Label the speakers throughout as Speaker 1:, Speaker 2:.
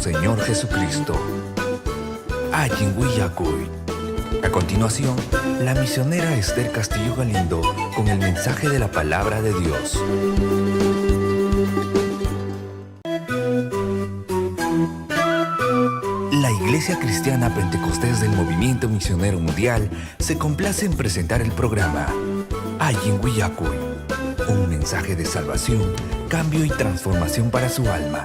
Speaker 1: Señor Jesucristo. Allin Willakuy. A continuación, la misionera Esther Castillo Galindo con el mensaje de la palabra de Dios. La Iglesia Cristiana Pentecostés del Movimiento Misionero Mundial se complace en presentar el programa Allin Willakuy, un mensaje de salvación, cambio y transformación para su alma,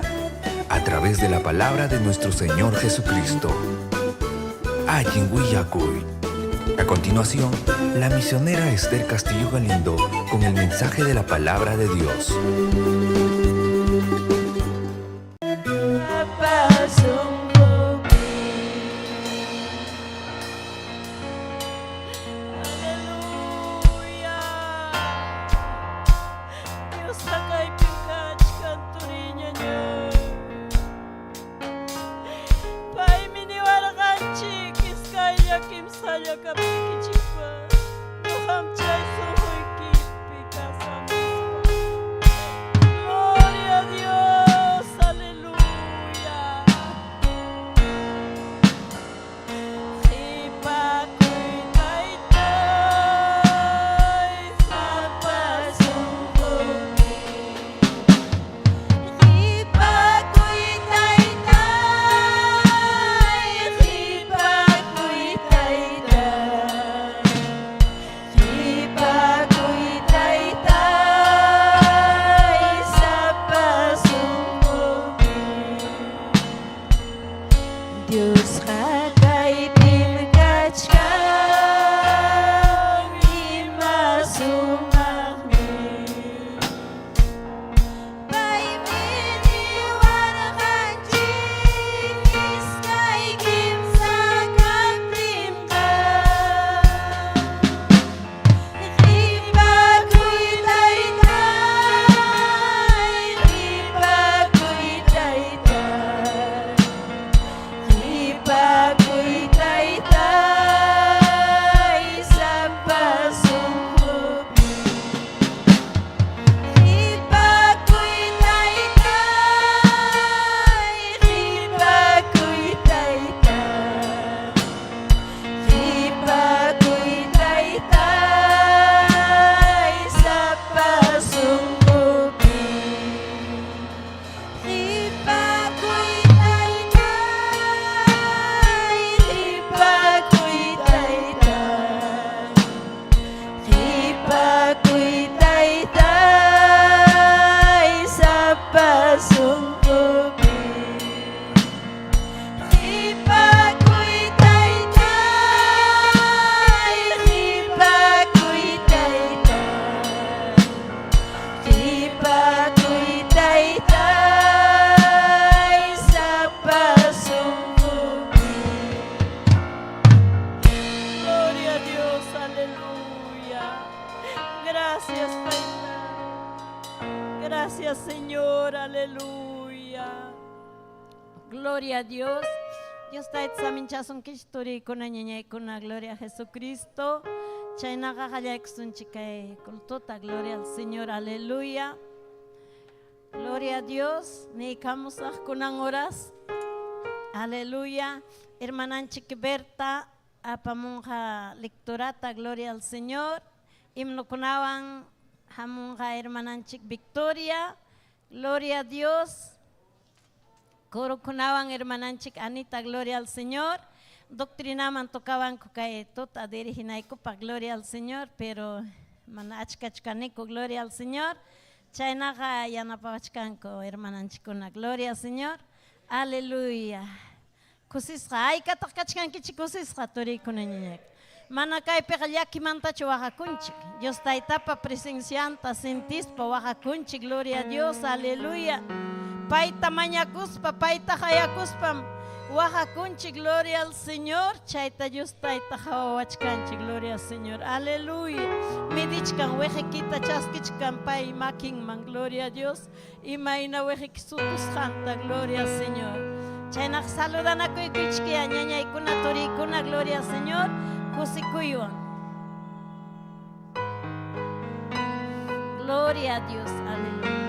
Speaker 1: a través de la palabra de nuestro Señor Jesucristo. Allin Willakuy. A continuación, la misionera Esther Castillo Galindo con el mensaje de la palabra de Dios.
Speaker 2: Turikuna ñañaykuna, gloria a Jesucristo. Chaynaqa qallaykusunchik kay cultuta, gloria al Señor, aleluya. Gloria a Dios, niykamusaq kunan horas. Aleluya. Hermananchik Berta apamunqa lecturata, gloria al Señor. Himnokunawan hamunqa hermananchik Victoria, gloria a Dios. Corokunawan hermananchik Anita, gloria al Señor. Doctrinaman tocabanku kay tuta diriginaykupaq, gloria al Señor, pero mana achkachkaniku, gloria al Señor. Chaynaqa yanapawachkanku hermananchikkuna, gloria al Señor. Aleluya. Kusisqa, haykataq kachkankichik kusisqa turikuna ñañayku. Mana kaypiqa llakimantachu waqakunchik. Dios Taytapa presencianta sentispa waqakunchik, gloria a Dios, aleluya. Payta mañakuspa, payta hayakuspam waqakunchik, gloria al Señor. Chayta Dios Tayta qhawawachkanchik, gloria al Señor, aleluya. Midichkan wiqikita chaskichkan pay makinman, gloria a Dios. Imayna wiqiki sutusqanta, gloria al Señor. Chaynaqa saludanakuykichik ñañaykuna, turiykuna, gloria al Señor. Kusikuywan. Gloria a Dios, aleluya.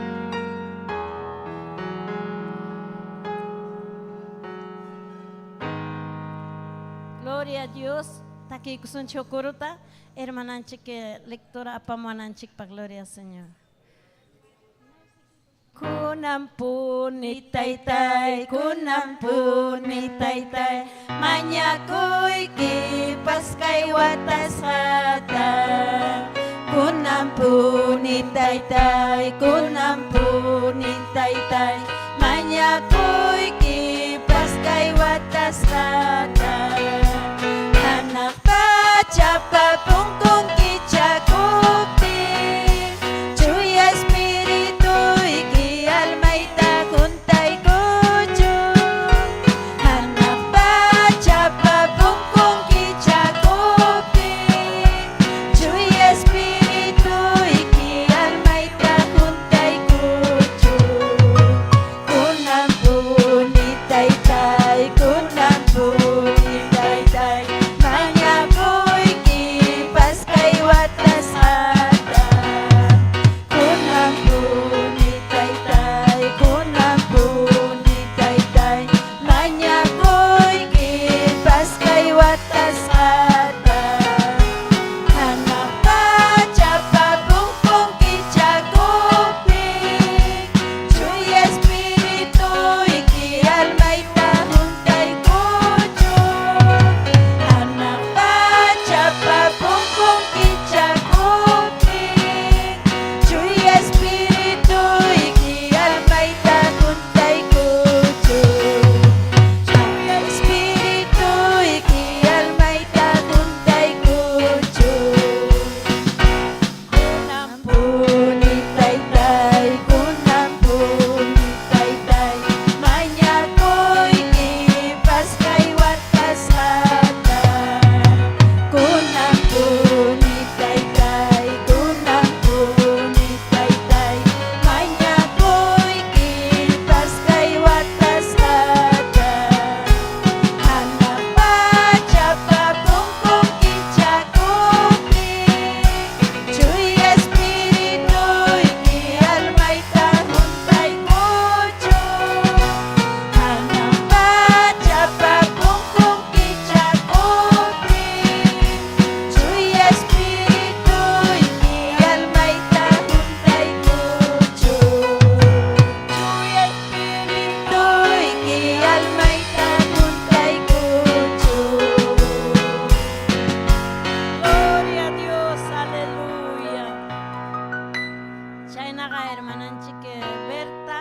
Speaker 2: Gloria a Dios. Takiykusunchik kuruta hermananchik lectura apamuwananchikpaq, gloria al Señor. Kunan puni taytay, kunan puni taytay, mañakuyki paskay watasqata. Kunan puni taytay, kunan puni taytay, mañakuyki paskay watasqata. Hanaq pachapa punkun kichakuptin, chuya espirituyki almayta juntaykuchun. Hanaq pachapa punkun kichakuptin, chuya espirituyki almayta juntaykuchun. Kunan puni taytay, kunan puni taytay, mañakuyki paskay watasqata. Kunan puni taytay, kunan puni taytay, mañakuyki paskay watasqata. Hanaq pachapa punkun kichakuptin, chuya espirituyki almayta juntaykuchun. Hanaq pachapa punkun kichakuptin, chuya espirituyki almayta juntaykuchun. Chuya espirituyki almayta juntaykuchun. Kunan puni taytay, kunan puni taytay, mañakuyki paskay watasqata. Kunan puni taytay, kunan puni taytay, mañakuyki paskay watasqata. Hanaq pachapa punkun kichakuptin, chuya espirituyki almayta juntaykuchun. Hanaq pachapa punkun kichakuptin, chuya espirituyki almayta juntaykuchun. Chuya espirituyki almayta juntaykuchun. Gloria a Dios, aleluya. Chaynaqa hermananchik Berta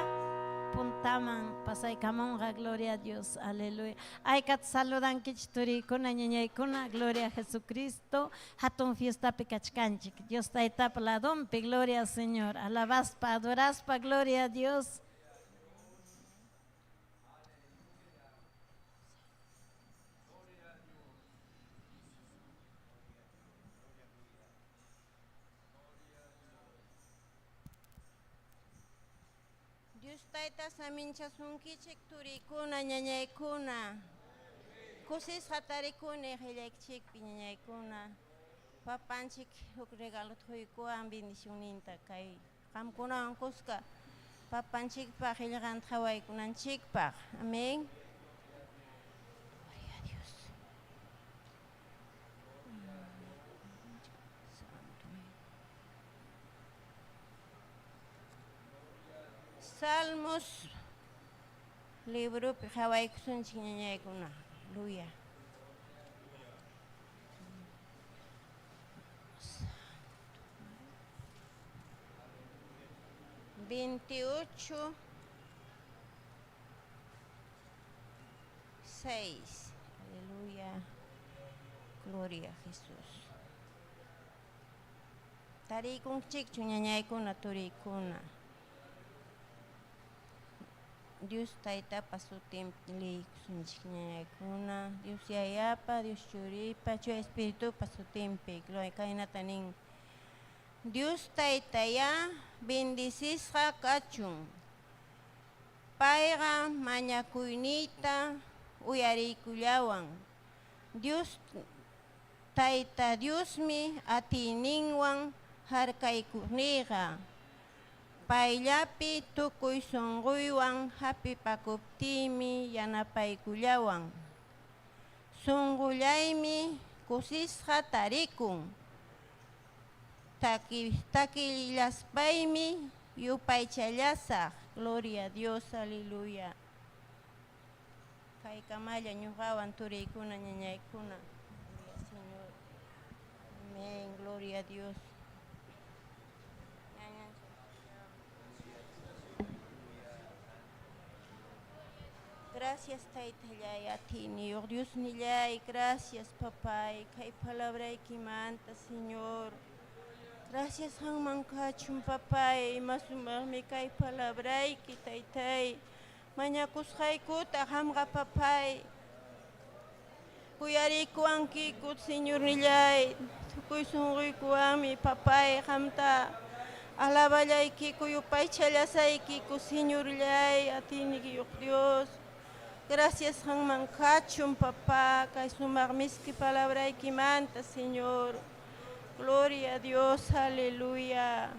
Speaker 2: puntaman pasaykamunqa, gloria a Dios, aleluya. Aykat saludankichik turiykuna, ñañaykuna, gloria a Jesucristo. Hatun fiestapi kachkanchik. Dios taytapa ladonpi, gloria al Señor. Alabaspa, adoraspa, gloria a Dios.
Speaker 3: Dios tayta saminchasunkichik turiykuna, ñañaykuna. Kusisqa tarikuni qillaykichikpi ñañaykuna. Papanchik huk regalota quykuwan bendicionninta kay qamkunawan kuska papanchikpaq qillqanta qhawaykunanchikpaq. Amén. Gloria a Dios. Salmos libropi qhawaykusunchik ñañaykuna. Aleluya. 28, 6. Aleluya. Gloria a Jesús. Tariykunchikchu ñañaykuna, turiykuna. Dios taytapa sutinpi liykusunchik ñañaykuna. Dios yayapa, Dios churipa, Chuya Espiritupa sutinpi. Gloria kaynata nin. Dios taytayá bendicisqa kachun. Payqa mañakuyniyta uyariykullawan. Dios Tayta Diosmi atiyninwan harkaykuqniyqa. Payllapi tukuy sunquywan hapipakuptiymi yanapaykullawan. Sunqullaymi kusisqa tarikun. Takillaspaymi yupaychallasaq. Gloria a Dios, aleluya. Kaykamalla ñuqawan turiykuna ñañaykuna. Gloria Señor. Amén, gloria a Dios. Gracias Taytallay atiyniyuq Diosnillay, gracias papay, kay palabraykimanta Señor. Gracias qanman kachun papay, ima sumaqmi kay palabrayki Taytay. Mañakusqaykuta qamqa papay. Uyariykuwankiku Señornillay, tukuy sunquykuwanmi papay qamta alaballaykiku yupaychallasaykiku Señorllay, atiyniyuq Dios. Gracias qanman kachun papá, kay sumaq miski palabraykimanta Señor. Gloria a Dios, aleluya.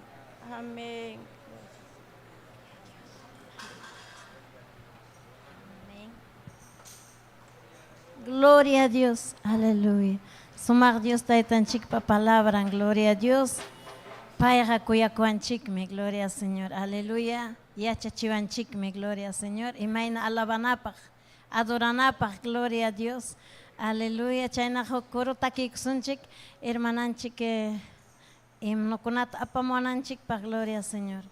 Speaker 3: Amén.
Speaker 2: Gloria a Dios, aleluya. Sumaq Dios taytanchikpa palabran, gloria a Dios. Payqa kuyakuwanchikmi, gloria al Señor, aleluya. Yachachiwanchikmi, gloria al Señor. Imayna alabanapaq, adoranapaq, gloria a Dios, aleluya. Chaynaqa huk coro takiykusunchik, hermananchik himnokunata apamuwananchikpaq, gloria al Señor.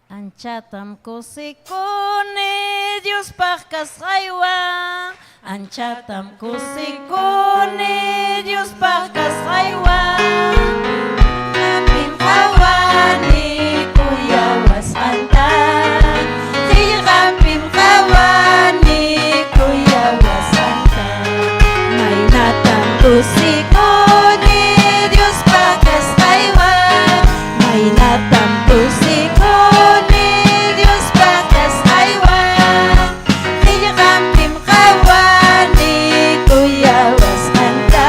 Speaker 2: Anchatam kusikuni Diospaq kasqaywan, anchatam kusikuni Diospaq kasqaywan. Qillqapim qawani kuyawasqanta, qillqapim qawani kuyawasqanta. Maynatam kusikuni Diospaq kasqaywan, maynatam kusikuni Diospaq kasqaywan. Qillqapim qawani kuyawasqanta,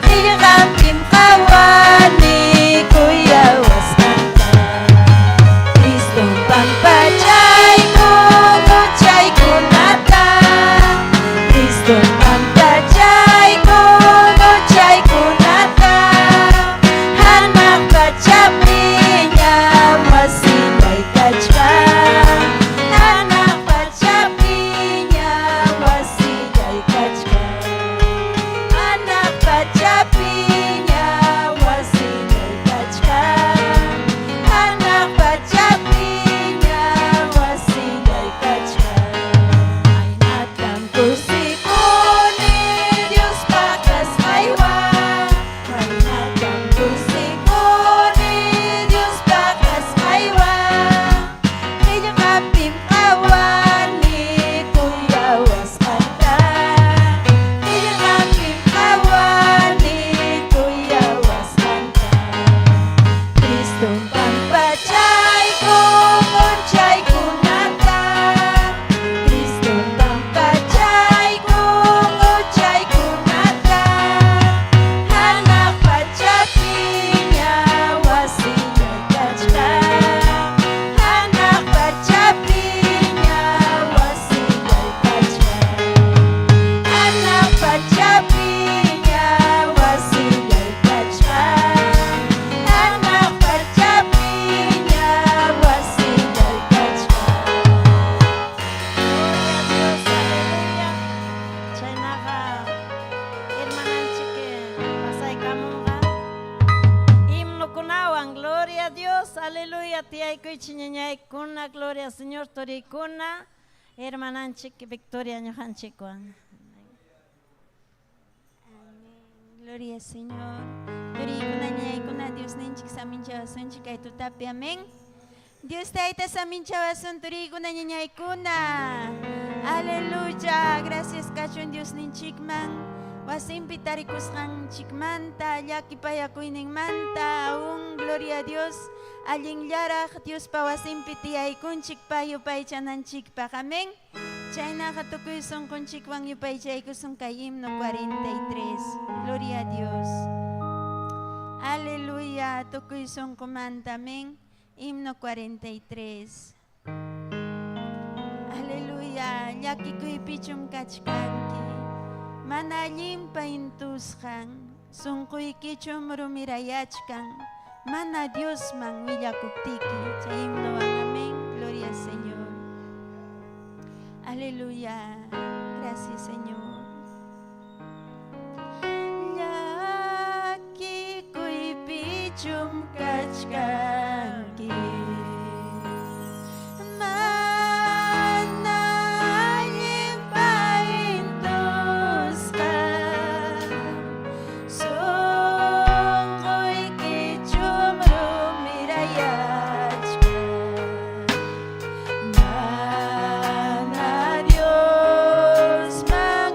Speaker 2: qillqapim qawani kuyawasqanta. Cristo pampachayku huchaykunata, Cristo pampachayku huchaykunata. Hanaq pachapiña wasillay kachkan, hanaq pachapiña wasillay kachkan, hanaq pachapiña wasillay kachkan, hanaq pachapiña wasillay kachkan. Maynatam kusikuni Diospaq kasqaywan, maynatam kusikuni Diospaq kasqaywan. Qillqapim qawani kuyawasqanta, qillqapim qawani kuyawasqanta. Cristo pampachayku huchaykunata, Cristo pampachayku huchaykunata. Hanaq pachapiña wasillay kachkan, hanaq pachapiña wasillay kachkan, hanaq pachapiña wasillay kachkan, hanaq pachapiña wasillay kachkan. Gloria a Dios, aleluya. Chaynaqa hermananchik pasaykamunqa himnokunawan, gloria a Dios, aleluya. Tiyaykuychik ñañaykuna, gloria al Señor, turiykuna, hermananchik Victoria ñuqanchikwan.
Speaker 4: Amén. Gloria al Señor. Turiykuna ñañaykuna Diosninchik saminchawasunchik kay tutapi, amén. Dios Tayta saminchawasun turiykuna ñañaykuna. Aleluya. Gracias kachun Diosninchikman. Wasinpi tarikusqanchikmanta, llakipayakuyninmanta, aún gloria a Dios, allinllaraq Diospa wasinpi tiyaykunchik pay yupaychananchikpaq, amén. Chaynaqa tukuy sunqunchikwan yupaychaykusun kay himno 43. Gloria a Dios. Aleluya, tukuy sunqumanta, amén. Himno 43. Aleluya, Llakikuypichum kachkanki. Mana allinpa intusqan, sunquykichum rumirayachkan, mana Diosman willakuptiki. Chay himnowan, amén. Gloria al Señor. Aleluya. Gracias, Señor. Llakikuypichum kachkanki. Mana allinpa intusqan, sunquykichum rumirayachkan. Mana Diosman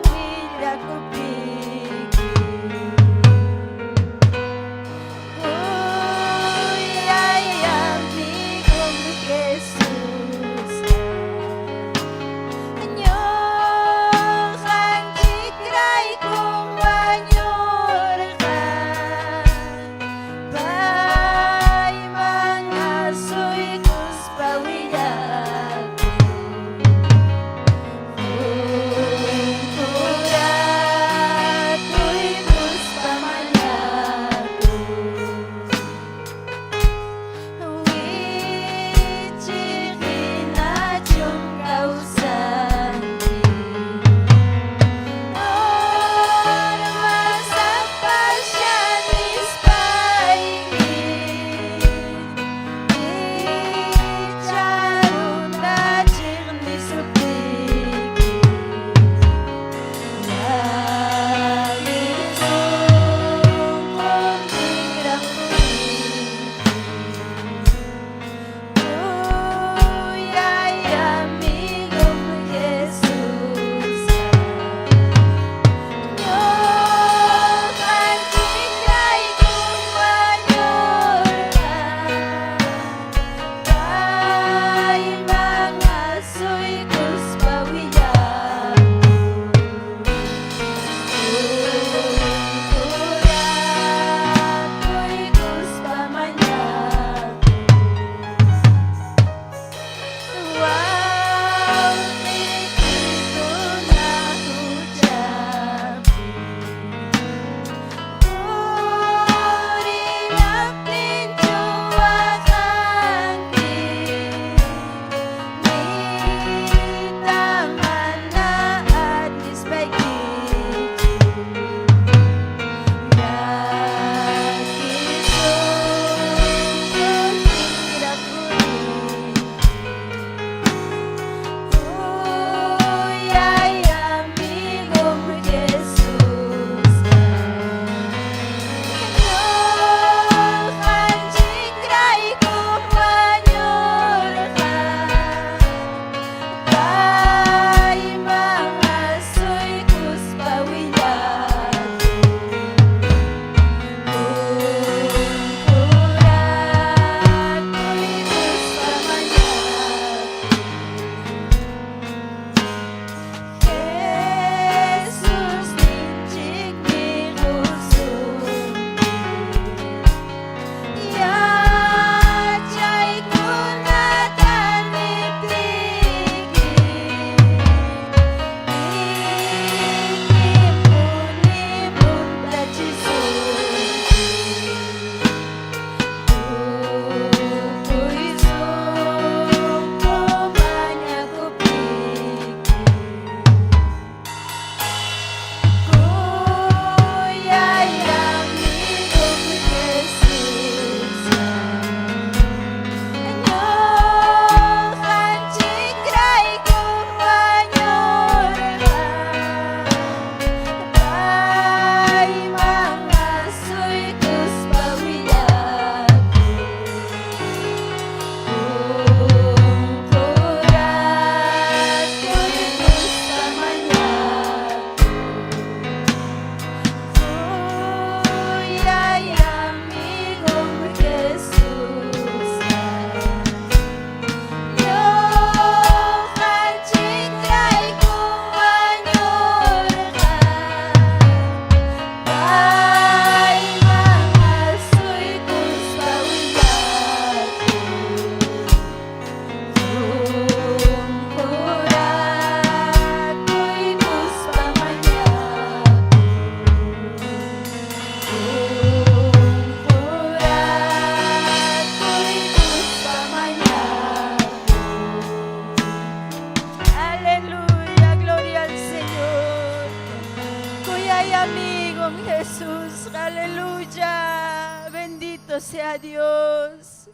Speaker 4: Aleluya. Bendito sea Dios.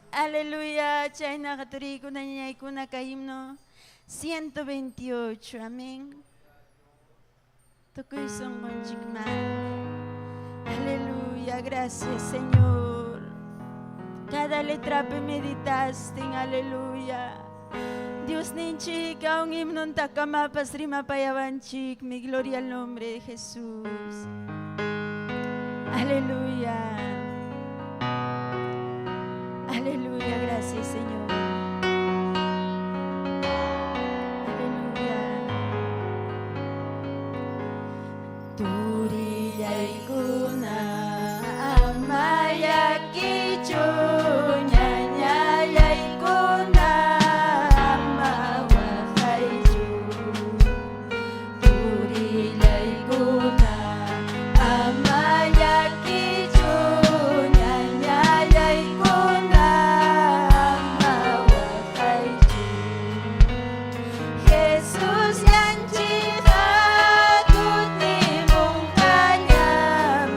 Speaker 4: Aleluya. Chaynaqa turiykuna ñañaykuna kay himno 128. Amén. Tukuy sunqunchikman. Aleluya. Gracias, Señor. Cada letrapi meditaste, aleluya. Dios ninchik, un himno takamapas rimapayawanchik, mi gloria al nombre de Jesús. Aleluya. Aleluya, gracias Señor. Aleluya. Turillaykuna ama llakichu ñañallaykuna ama waqaychu. Turillaykuna ama llakichu ñañallaykuna ama waqaychu. Jesús llanchikqa kutimunqañam.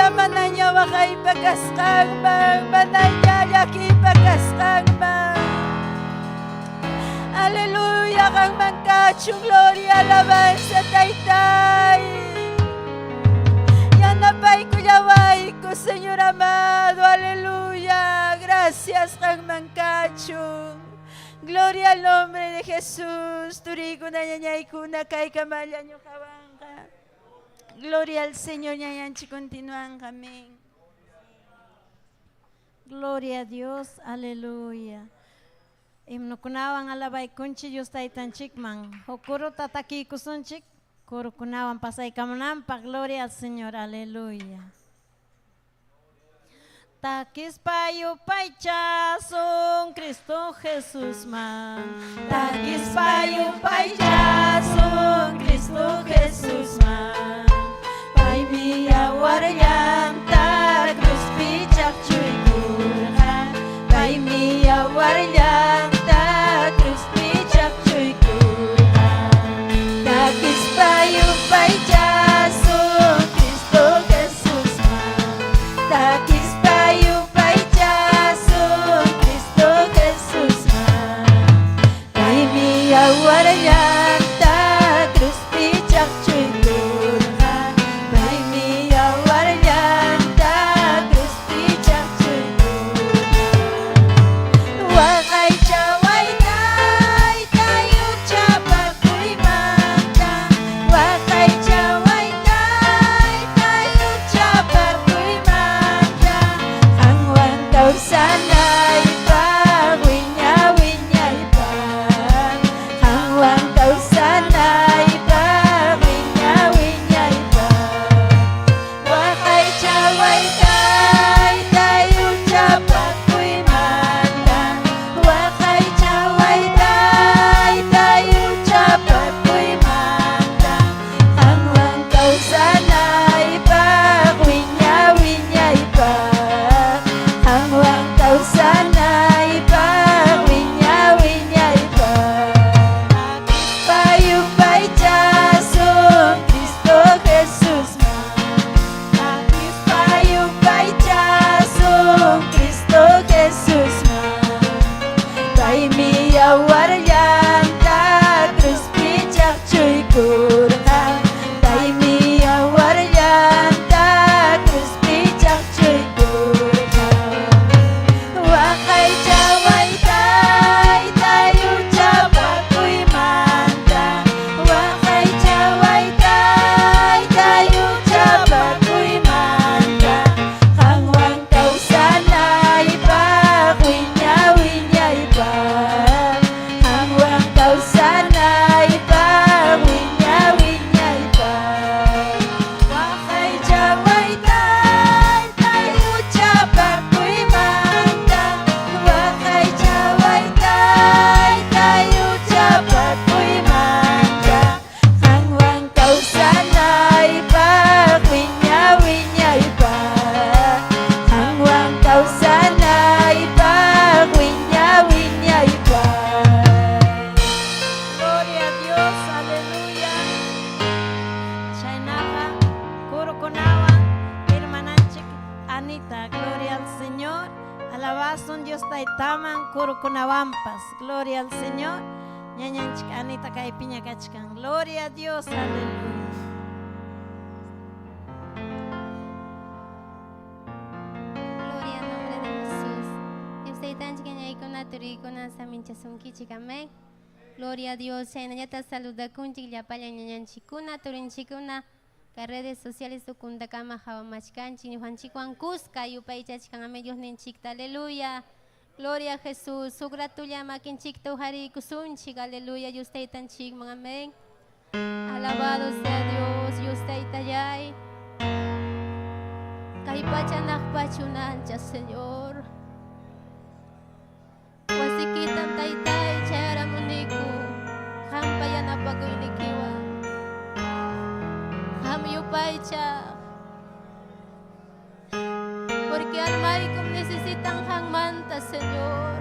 Speaker 4: Aleluya, manaña waqaypa kasqanman, manaña llakiypa kasqanman. Aleluya, qanman kachun gloria, alabanza, Taytay. Yanapaykullawayku, Señor amado, aleluya. Gracias, qanman kachun. Gloria al nombre de Jesús. Turiykuna, ñañaykuna, kaykamalla ñuqawanqa. Gloria al Señor, ñañanchik continuanqa. Amén.
Speaker 2: Gloria a Dios, aleluya. Himnokunawan alabaykunchik Dios taytanchikman. Huk kuruta takiykusunchik, kurukunawan pasaykamunanpaq. Gloria al Señor, aleluya. Takispa yupaychasun Cristo Jesusman. Takispa yupaychasun Cristo Jesusman. Paymi yawarllanta cruzpi chaqchuykurqa. Paymi yawarllanta cruzpi chaqchuykurqa. Takispa yupaychasun Cristo Jesusman. Takispa yupaychasun Cristo Jesusman. Paymi yawarllanta cruzpi chaqchuykurqa. Paymi yawarllanta cruzpi chaqchuykurqa. Waqaychaway Taytay huchapakuymanta. Waqaychaway Taytay huchapakuymanta. Qanwan kawsanaypaq wiña wiñaypaq. Qanwan kawsanaypaq wiña wiñaypaq. Waqaychaway Taytay huchapakuymanta. Waqaychaway Taytay huchapakuymanta. Qanwan kawsanaypaq wiña wiñaypaq. Qanwan kawsanaypaq wiña wiñaypaq. Takispa yupaychasun Cristo Jesusman. Takispa yupaychasun Cristo Jesusman. Paymi yawarllanta cruzpi chaqchuykurqa. Paymi yawarllanta cruzpi chaqchuykurqa. Waqaychaway Taytay huchapakuymanta. Waqaychaway Taytay huchapakuymanta. Qanwan kawsanaypaq wiña wiñaypaq. Qanwan kawsanaypaq wiña wiñaypaq. Waqaychaway Taytay huchapakuymanta. Waqaychaway Taytay huchapakuymanta. Qanwan kawsanaypaq wiña wiñaypaq. Qanwan kawsanaypaq wiña wiñaypaq. Gloria a Dios, aleluya. Chaynaqa kurukunawan hermananchik Anita, gloria al Señor. Alabasun Dios taytaman kurukunawanpas. Gloria al Señor. Ñañanchik Anita kaypiña kachkan. Gloria a Dios, aleluya.
Speaker 5: Gloria al nombre de Jesús. Dios taytanchik ñañaykuna turiykuna saminchasunkichik, amén. Gloria a Dios. Chaynallata saludakunchik llapallan ñañanchikkuna, turinchikkuna, kay redes sociales ukuntakama hawamachkanchik, ñuqanchikwan kuska yupaychachkan, amén, Diosninchikta, aleluya. Gloria a Jesús. Huk ratulla makinchikta ujariykusunchik, aleluya, Dios taytanchikman, amén. Alabado sea Dios, Dios taytallay. Kay pacha naqpachunancha, Señor. Wasikitam taytay chayaramuniku, qampa yanapakuynikiwan. Qam yupaycha. Porque almaykum necesitan qanmanta, Señor.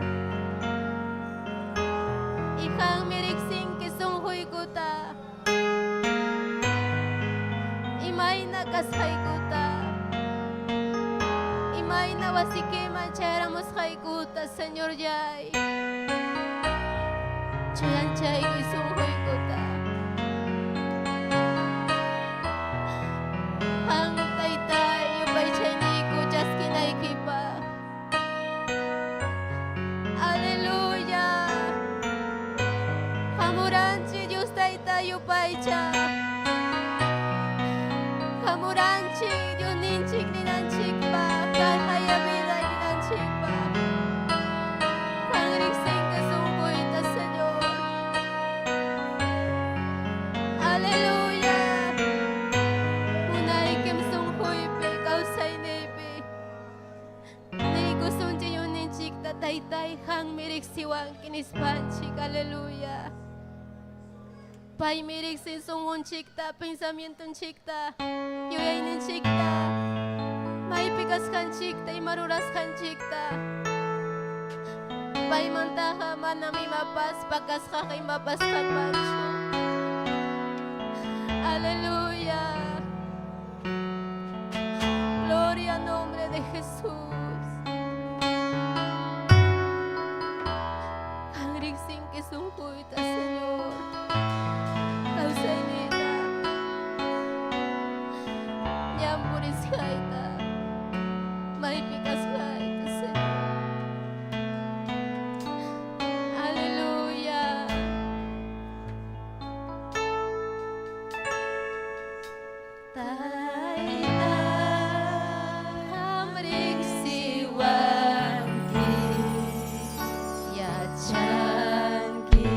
Speaker 5: Y qanmi riqsinki sunquykuta. Imayna kasqaykuta. Imayna wasikiman chayaramusqaykuta, Señorllay. Chuyanchaykuy sunquykuta. Qan Taytay yupaychayniyku chaskinaykipaq. Aleluya. Hamuranchik Dios Tayta yupaychaq. Hamuranchik Diosninchik ninanchikpaq, kayhaya vida ninanchikpaq. Qan riqsinki sunquyta, Señor. Aleluya. Munaykim sunquypi, kawsayniypi. Niykusunchik Diosninchikta, Taytay, qanmi riqsiwanki nispanchik. Aleluya. Paymi riqsin sunqunchikta, pensamientonchikta, yuyayninchikta, maypi kasqanchikta, ima rurasqanchikta. Paymantaqa manam imapas pakasqaqa imapas kanmanchu. Aleluya. Gloria al nombre de Jesús. Qan riqsinki sunquyta, Señor. Kawsayniyta. Ñan purisqayta. Maypi kasqayta, Señor. Aleluya. Tayta, qam riqsiwanki, yachanki,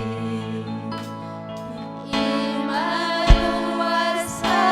Speaker 5: ima ruwasqayta.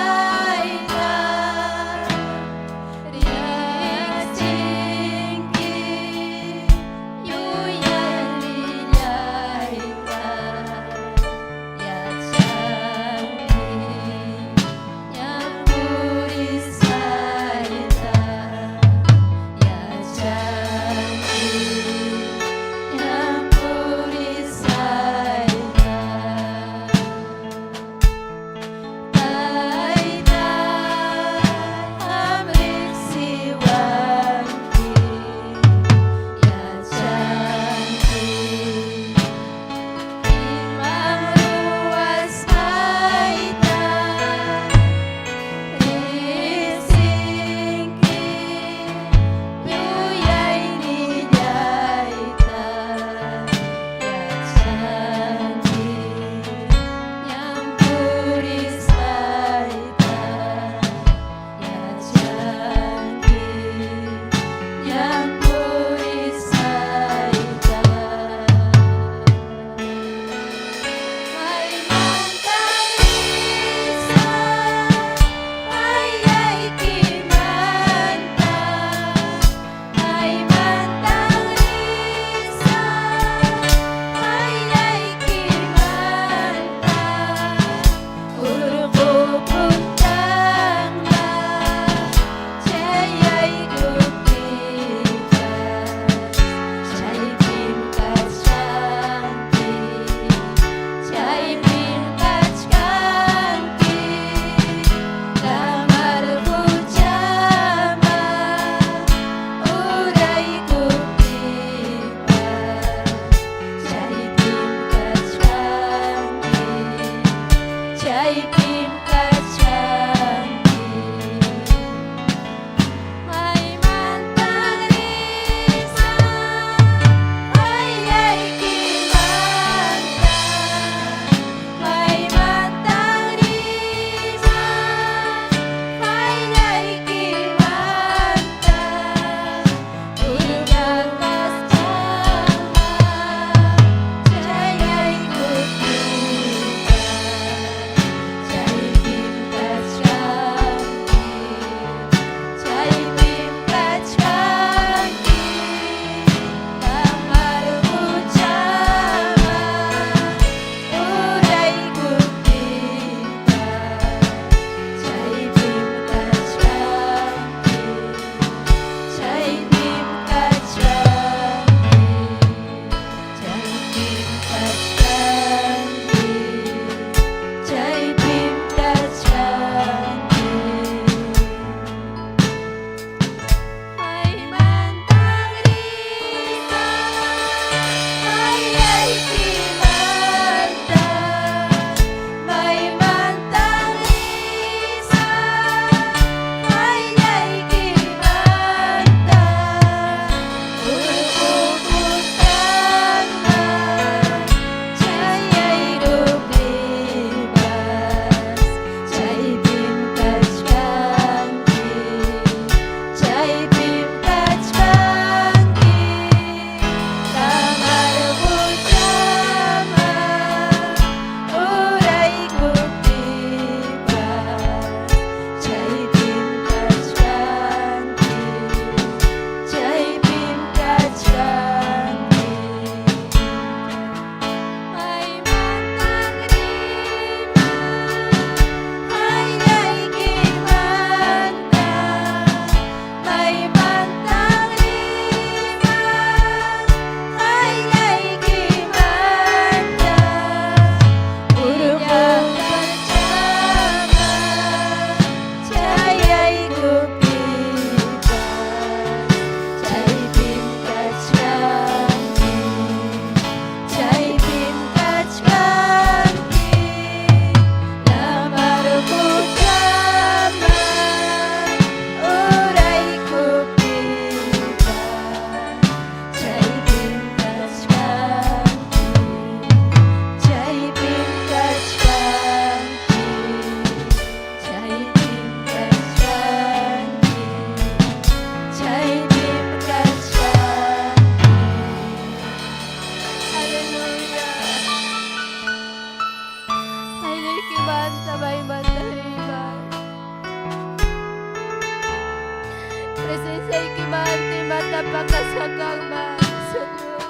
Speaker 5: Presenciaykimanta imata pakasqa kanman, Señor.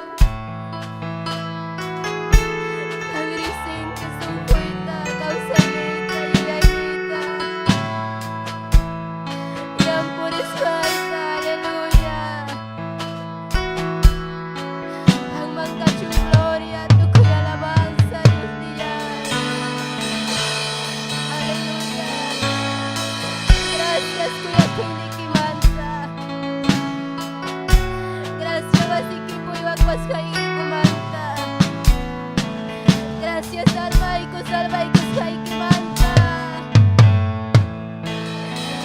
Speaker 5: Qan riqsinki sunquyta, kawsayniyta, yuyayniyta. Ñan purisqayta, aleluya. Qanman kachun gloria, tukuy alabanza, Diosnilláy. Aleluya. Gracias kuyakuyniykimanta. Gracias wasiykipi uywakusqaykikumanta. Gracias almayku salvaykusqaykimanta.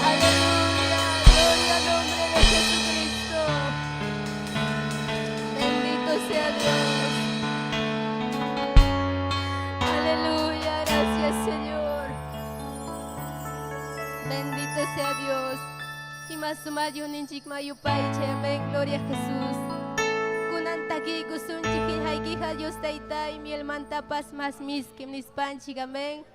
Speaker 5: Aleluya. Gloria al nombre de Jesucristo. Bendito sea Dios. Aleluya. Gracias, Señor. Bendito sea Dios. Ima sumaq Diosninchikman yupaychay. Amén. Gloria a Jesús. Kunan takiykusunchik qillqaykiqa Dios Taytay mielmantapas mas miskim nispanchik. Amén.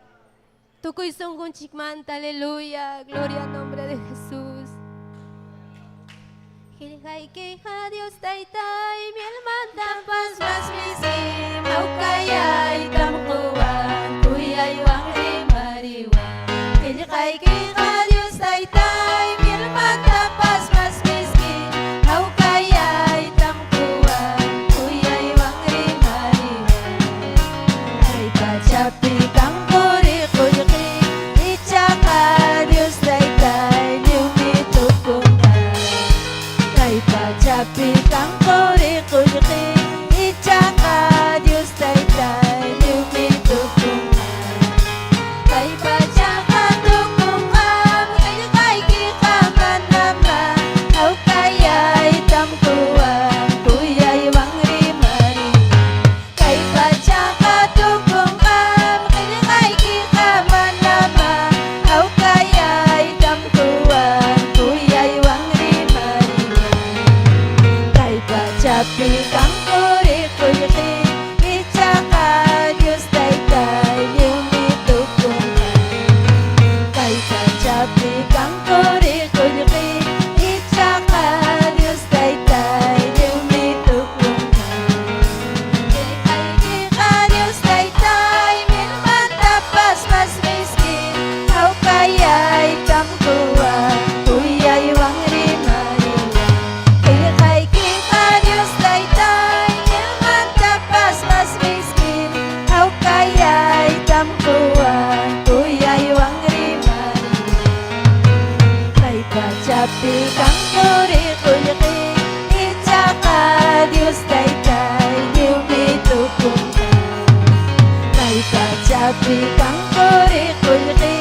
Speaker 5: Tukuy sunqunchikmanta. Aleluya. Gloria al nombre de Jesús. Qillqaykiqa Dios Taytay mielmantapas mas miskim hawkayaytam quwan kuyaywan rimariwan.
Speaker 4: Qillqaykiqa Dios Taytay mielmantapas mas miski hawkayaytam quwan kuyaywan rimariwan. Kay pachapi kan quri qullqi ichaqa Dios Taytay lliwmi tukunqa. Kay pachapi kan quri qullqi ichaqa Dios Taytay lliwmi tukunqa. Kay pachaqa tukunqam qillqaykiqa manamá hawkayaytam quwan kuyaywan rimariwan. Kay pachaqa tukunqam qillqaykiqa manamá hawkayaytam quwan kuyaywan rimariwan. Kay pachapi kan quri qullqi ichaqa Dios Taytay lliwmi tukunqa. Kay pachapi kan quri qullqi ichaqa Dios Taytay lliwmi tukunqa. Qillqaykiqa Dios Taytay mielmantapas mas miski hawkayaytam quwan kuyaywan rimariwan. Qillqaykiqa Dios Taytay mielmantapas mas miski hawkayaytam quwan kuyaywan rimariwan. Kay pachapi kan quri qullqi ichaqa Dios Taytay lliwmi tukunqa. Kay pachapi kan quri qullqi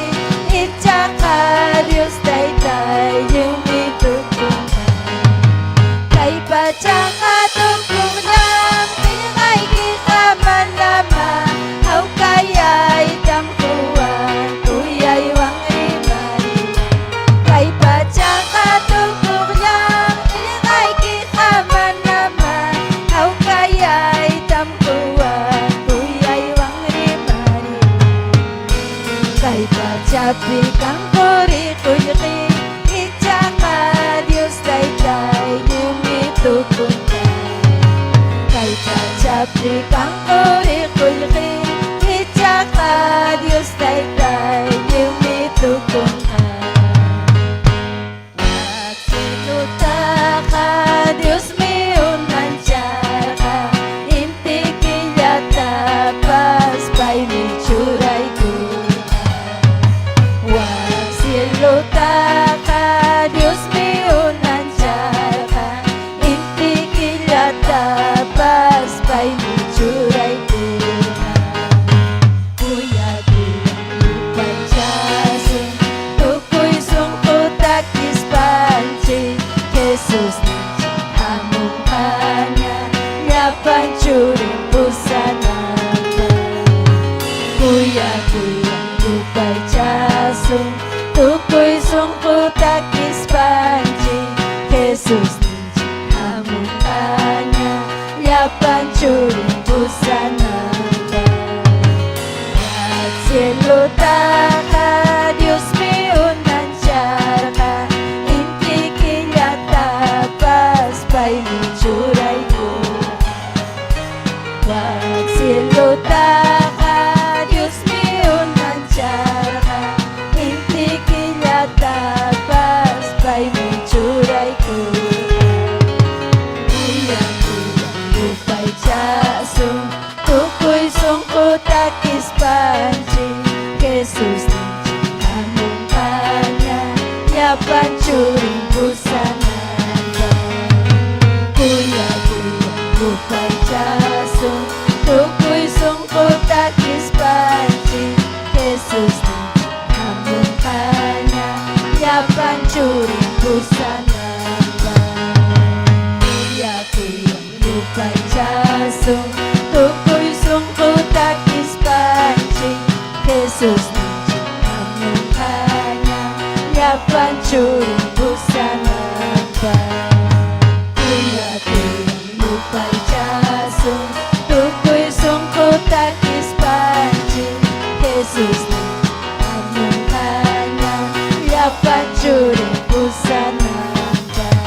Speaker 4: ichaqa Dios Taytay lliwmi tukunqa. Kay pachaqa tukunqam qillqaykiqa manamá hawkayaytam quwan kuyaywan rimariwan. Kay pachaqa tukuqllam qillqaykiqa manamá hawkayaytam quwan kuyaywan rimariwan. Kay pachapi kan quri qullqi ichaqa Dios Taytay lliwmi tukunqa. Kay pachapi kan quri qullqi ichaqa Dios Taytay lliwmi tukunqa. Wak cielutaqa Diosmi unancharqa inti killatapas paymi churaykurqa. Wak cielutaqa Diosmi unancharqa inti killatapas paymi churaykurqa. Kuyakuywan yupaychasun tukuy sunqu takispanchik Jesusninchik hamunqaña llapan churin pusananpaq. Kuyakuywan yupaychasun tukuy sunqu takispanchik Jesusninchik hamunqaña llapan churin pusananpaq. Wak cielutaqa Diosmi unancharqa inti killatapas churin pusananpaq. Kuyakuywan yupaychasun tukuy sunqu takispanchik Jesusninchik hamunqaña llapan churin pusananpaq. Kuyakuywan yupaychasun tukuy sunqu takispanchik Jesusninchik hamunqaña llapan churin pusananpaq. Kuyakuywan yupaychasun tukuy sunqu takispanchik Jesusninchik hamunqaña llapan churin pusananpaq.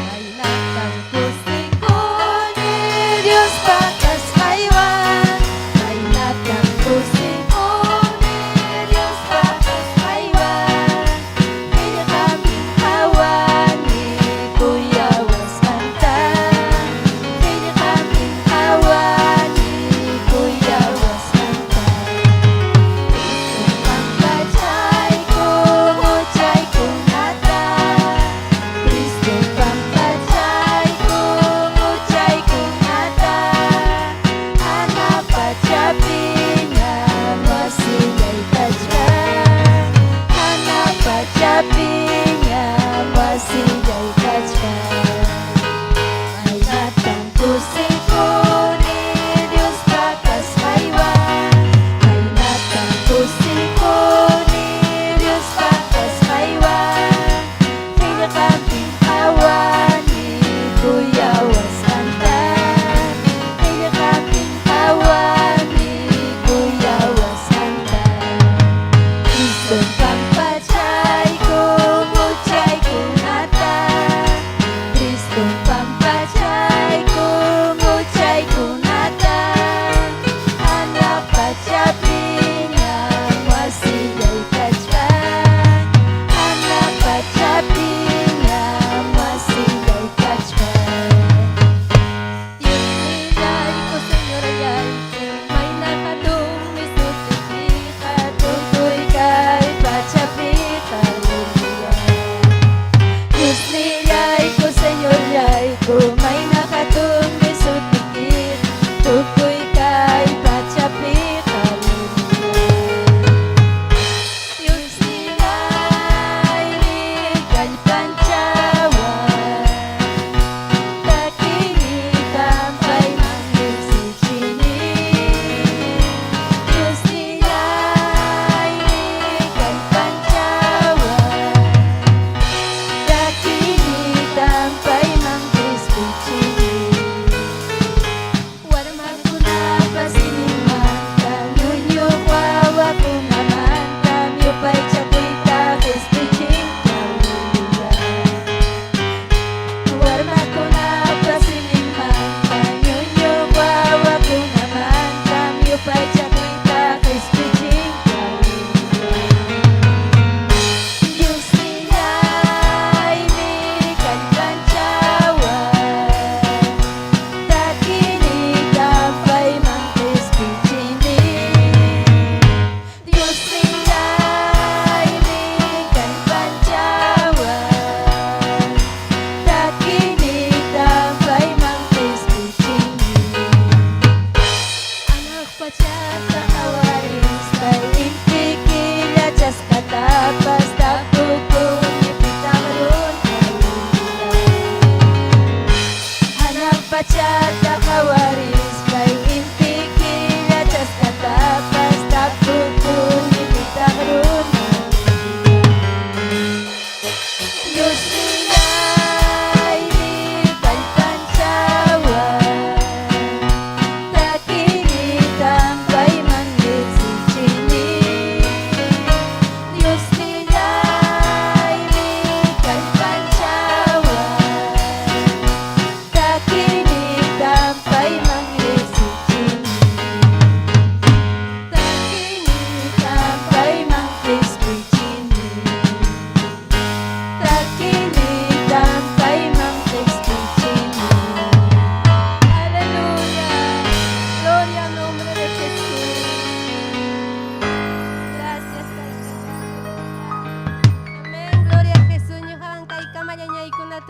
Speaker 4: Maynatam kusikuni Diospa kasqaywan, maynatam kusikuni Diospa kasqaywan.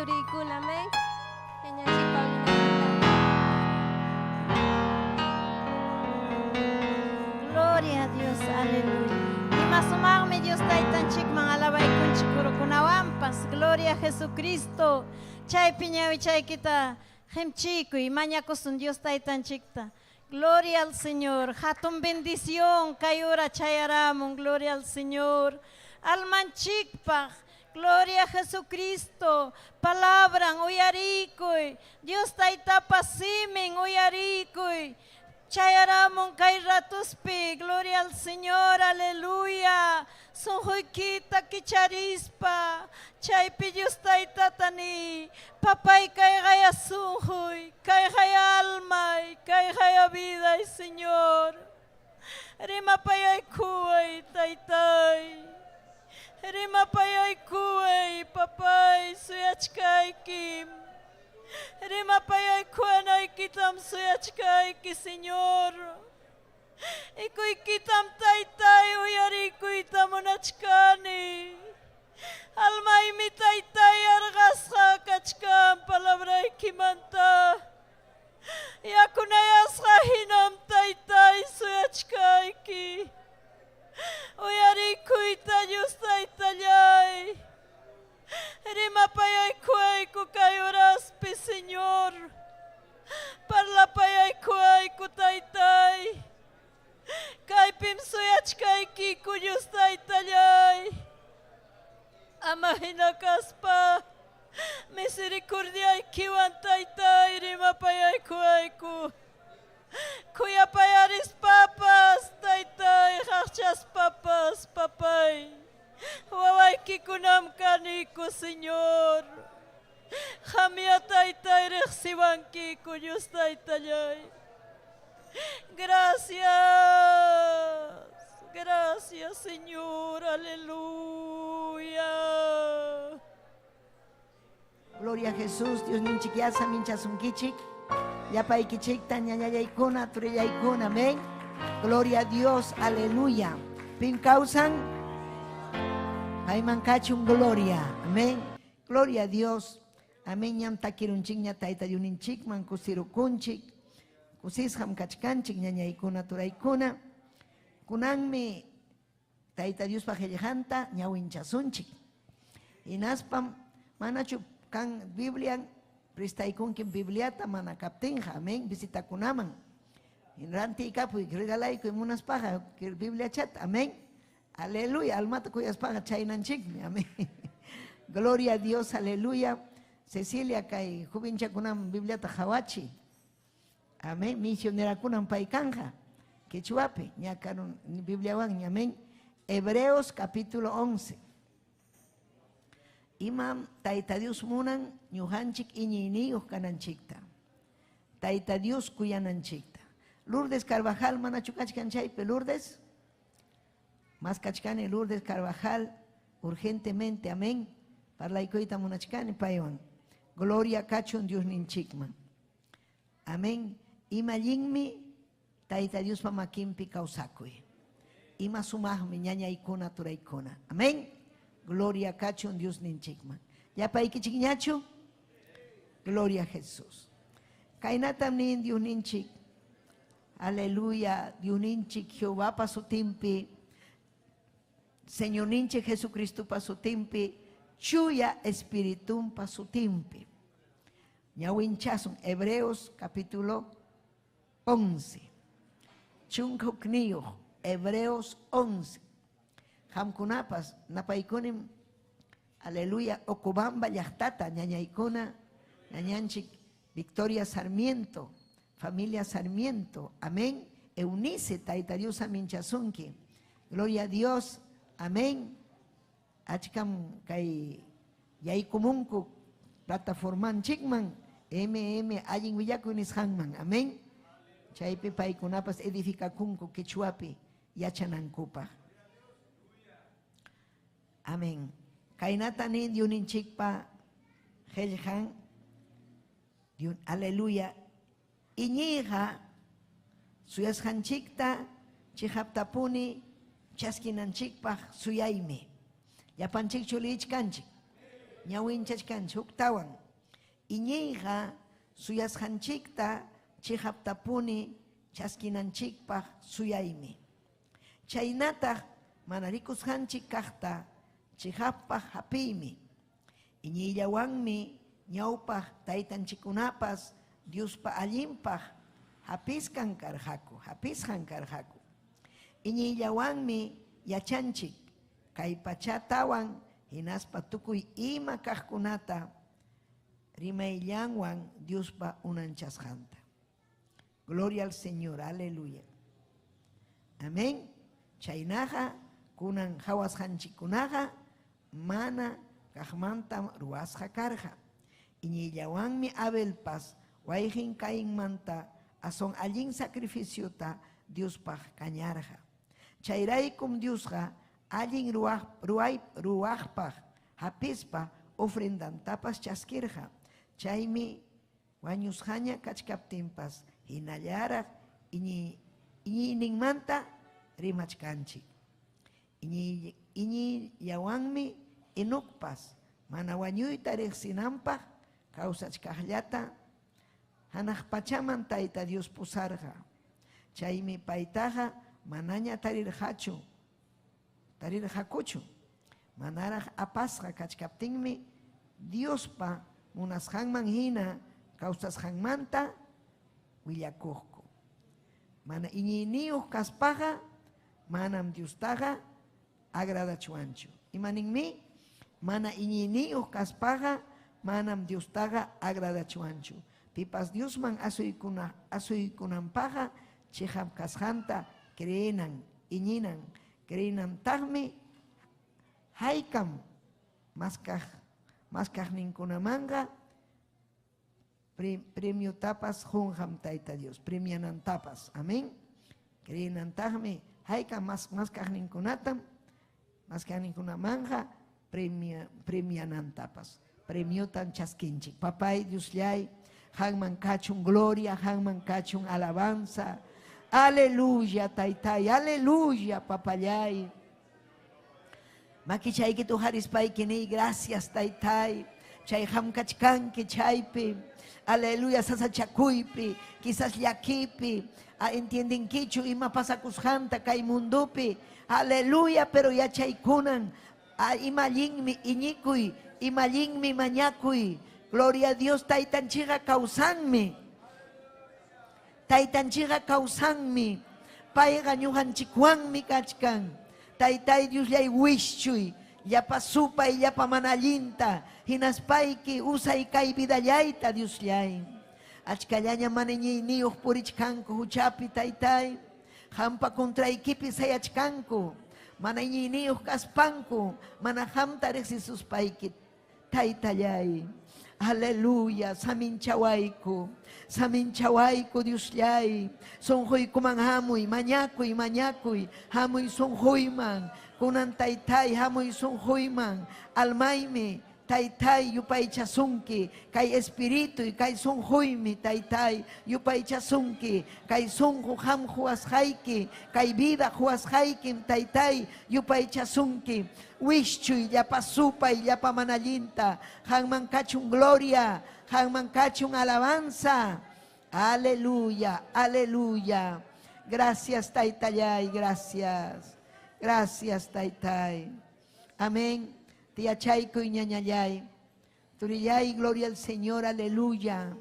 Speaker 5: turiykuna, amén. Ñañanchik Paulina.
Speaker 2: Gloria a Dios, aleluya. Ima sumaqmi Dios taytanchikman alabaykunchik kurukunawanpas. Gloria a Jesucristo. Chaypi ñawichaykita qimchikuy, mañakusun Dios taytanchikta. Gloria al Señor. Hatun bendición kay hora chayaramun. Gloria al Señor. Almanchikpaq. Gloria a Jesucristo. Palabran uyarikuy. Dios taytapa simin uyarikuy. Chayaramun kay ratuspi. Gloria al Señor. Aleluya. Sunquykita kicharispa. Chaypi Dios taytata niy. Papay kayqaya sunquy, kayqaya almay, kayqaya viday, Señor. Rimapayaykuway, taytay. Rimapayaykuway, papay, suyachkaykim. Rimapayaykuwanaykitam suyachkayki, Señor. Ikuykitam taytay uyarikuyta munachkani. Almaymi taytay arqasqa kachkan palabraykimanta. Yakunayasqa hinam taytay suyachkayki. Uyarikuyta Dios taytallay. Rimapayaykuwayku kay horaspi, Señor. Parlapayaykuwayku taytay. Kaypim suyachkaykiku Dios taytallay. Ama hina kaspa misericordiaykiwan taytay rimapayaykuwayku. Kuyapayarispapas taytay qaqchaspapas papay. Wawaykikunam kaniku, Señor. Qamya taytay riqsiwankiku Dios taytallay. Gracias. Gracias, Señor. Aleluya.
Speaker 6: Gloria a Jesús, Dios ninchik saminchasunkichik. Llapaykichikta ñañallaykuna, turillaykuna, amén. Gloria a Dios, aleluya. Pin kawsan, payman kachun gloria, amén. Gloria a Dios, amén. Ñam takirunchikña tayta Diosninchikman kusirukunchik. Kusisqam kachkanchik ñañaykuna, turaykuna. Kunanmi Tayta Diospa qillqanta ñawinchasunchik. Hinaspam manachu kan Biblian prestaykunkim Bibliata mana kaptinqa, amén, visitakunaman. Rantiykapuy, regalaykuy munaspaqa Bibliachata, amén. Aleluya, almata kuyaspaqa chaynanchikmi, amén. Gloria a Dios, aleluya. Cecilia kay jovenchakunaman Bibliata qawachi. Amén, misionerakunam pay kanja. Quechuapi, ñakarun Bibliawan, amén. Hebreos capítulo 11. Imam Tayta Dios munan ñuqanchik iñiyniyuq kananchikta. Tayta Dios kuyananchikta. Lourdes Carvajal manachu kachkan chaypi Lourdes? Mas kachkani Lourdes Carvajal urgentemente, amén. Parlaykuyta munachkani paywan. Gloria kachun Diosninchikman. Amén. Ima allinmi Tayta Diospa makinpi kawsakuy. Ima sumaqmi ñañaykuna turaykuna. Amén. Gloria kachun Diosninchikman. Llapaykichikñachu? Gloria a Jesús. Kaynatam nin Diosninchik. Aleluya. Diosninchik Jehovapa sutinpi. Señorninchik Jesucristopa sutinpi. Chuya Espiritumpa sutinpi. Ñawinchasun Hebreos capítulo 11. Chunka hukniyuq Hebreos 11. Qamkunapas napaykunim aleluya Ocobamba llaqtata ñañaykuna ñañanchik Victoria Sarmiento, familia Sarmiento, amén. Eunice, Tayta Dios aminchasunki. Gloria a Dios, amén. Achkam kay yaykumunku plataformanchikman MM allin willakuy nisqanman, amén. Chaypi paykunapas edificakunku quechuapi yachanankupaq. Amén. Kaynata nin Diosninchikpa qillqan, aleluya. Iñiyqa suyasqanchikta chiqaptapuni chaskinanchikpaq suyaymi. Llapanchikchu liyichkanchik. Ñawinchachkanchik huktawan. Iñiyqa suyasqanchikta chiqaptapuni chaskinanchikpaq suyaymi. Chaynataq mana rikusqanchik kaqta chiqappaq hapiymi. Iñiyllawanmi ñawpaq taytanchikkunapas Diospa allinpaq hapisqan karqaku, hapisqan karqaku. Iñiyllawanmi yachanchik kay pachatawan hinaspa tukuy ima kaqkunata rimayllanwan Diospa unanchasqanta. Gloria al Señor, aleluya. Amén. Chaynaqa kunan qawasqanchikkunaqa mana kaqmantam ruwasqa karqa. Iñiyllawanmi Abelpas wayqin Cainmanta aswan allin sacrificiota Diospaq kañarqa. Chayraykum Diosqa allin ruwaqpaq hapispa ofrendantapas chaskirqa. Chaymi wañusqaña kachkaptinpas hinallaraq iñiyninmanta rimachkanchik. Iñiyllawanmi Enocpas mana wañuyta riqsinanpaq kawsachkaqllata hanaq pachaman Tayta Dios pusarqa. Chaymi paytaqa manaña tarirqakuchu. Manaraq apasqa kachkaptinmi Diospa munasqanman hina kawsasqanmanta willakuqku. Mana iñiyniyuq kaspaqa manam Diostaqa agradachwanchu. Imaninmi? Mana iñiyniyuq kaspaqa manam Diostaqa agradachwanchu. Pipas Diosman asuykunanpaqqa chiqap kasqanta creenan, iñinan, creenantaqmi haykam maskaqninkunamanqa premiotapas qunqam Tayta Dios, premianantapas. Amén. Creenantaqmi haykam maskaqninkunatam, maskaqninkunamanqa premianantapas. Premiotan chaskinchik. Papay Diosllay, hanman kachun gloria, hanman kachun alabanza. Aleluya, taytay, aleluya, papallay. Makichayki tuharispayki niy, gracias, taytay. Chay hamkachkanki chaypi. Aleluya, sasachakuypi, quizás llakipi. Entiendinkichu ima pasakusqanta kay mundupi. Aleluya, pero yachaykunan. Ima allinmi iñikuy, ima allinmi mañakuy. Gloria a Dios, taytanchikqa kawsanmi. Taytanchikqa kawsanmi. Payqa ñuqanchikwanmi kachkan. Taytay Diosllay wischuy, llapa supay, llapa mana allinta, hinaspayki usay kay vidallayta Diosllay. Achkallaña mana iñiyniyuq purichkanku huchapi taytay. Qampa contraykipi sayachkanku, mana iñiyniyuq kaspanku, mana qamta riqsisuspayki taytallay. Aleluya, saminchawayku, saminchawayku Diosllay. Sunquykuman hamuy, mañakuy, mañakuy, hamuy sunquyman. Kunan taytay, hamuy sunquyman. Almaymi, taytay, yupaychasunki. Kay espíritu kay sunquymi, taytay, yupaychasunki. Kay sunqu qam huwasqayki, kay vida huwasqaykim, taytay, yupaychasunki. Wischuy, llapa supay, llapa mana allinta. Qanman kachun gloria, qanman kachun alabanza. Aleluya, aleluya. Gracias, taytallay, gracias. Gracias, taytay. Amén. Tiyachaykuy ñañallay. Turillay, gloria al Señor, aleluya.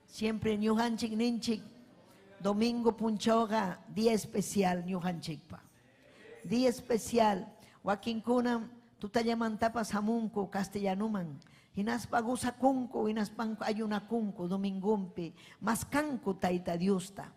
Speaker 6: Siempre ñuqanchik ninchik, domingo punchawqa día especial ñuqanchikpa. Día especial. Wakinkunam tutallamantapas hamunku castellanuman. Hinaspa gozakunku, hinaspanku ayunakunku domingumpi. Maskanku Tayta Diosta.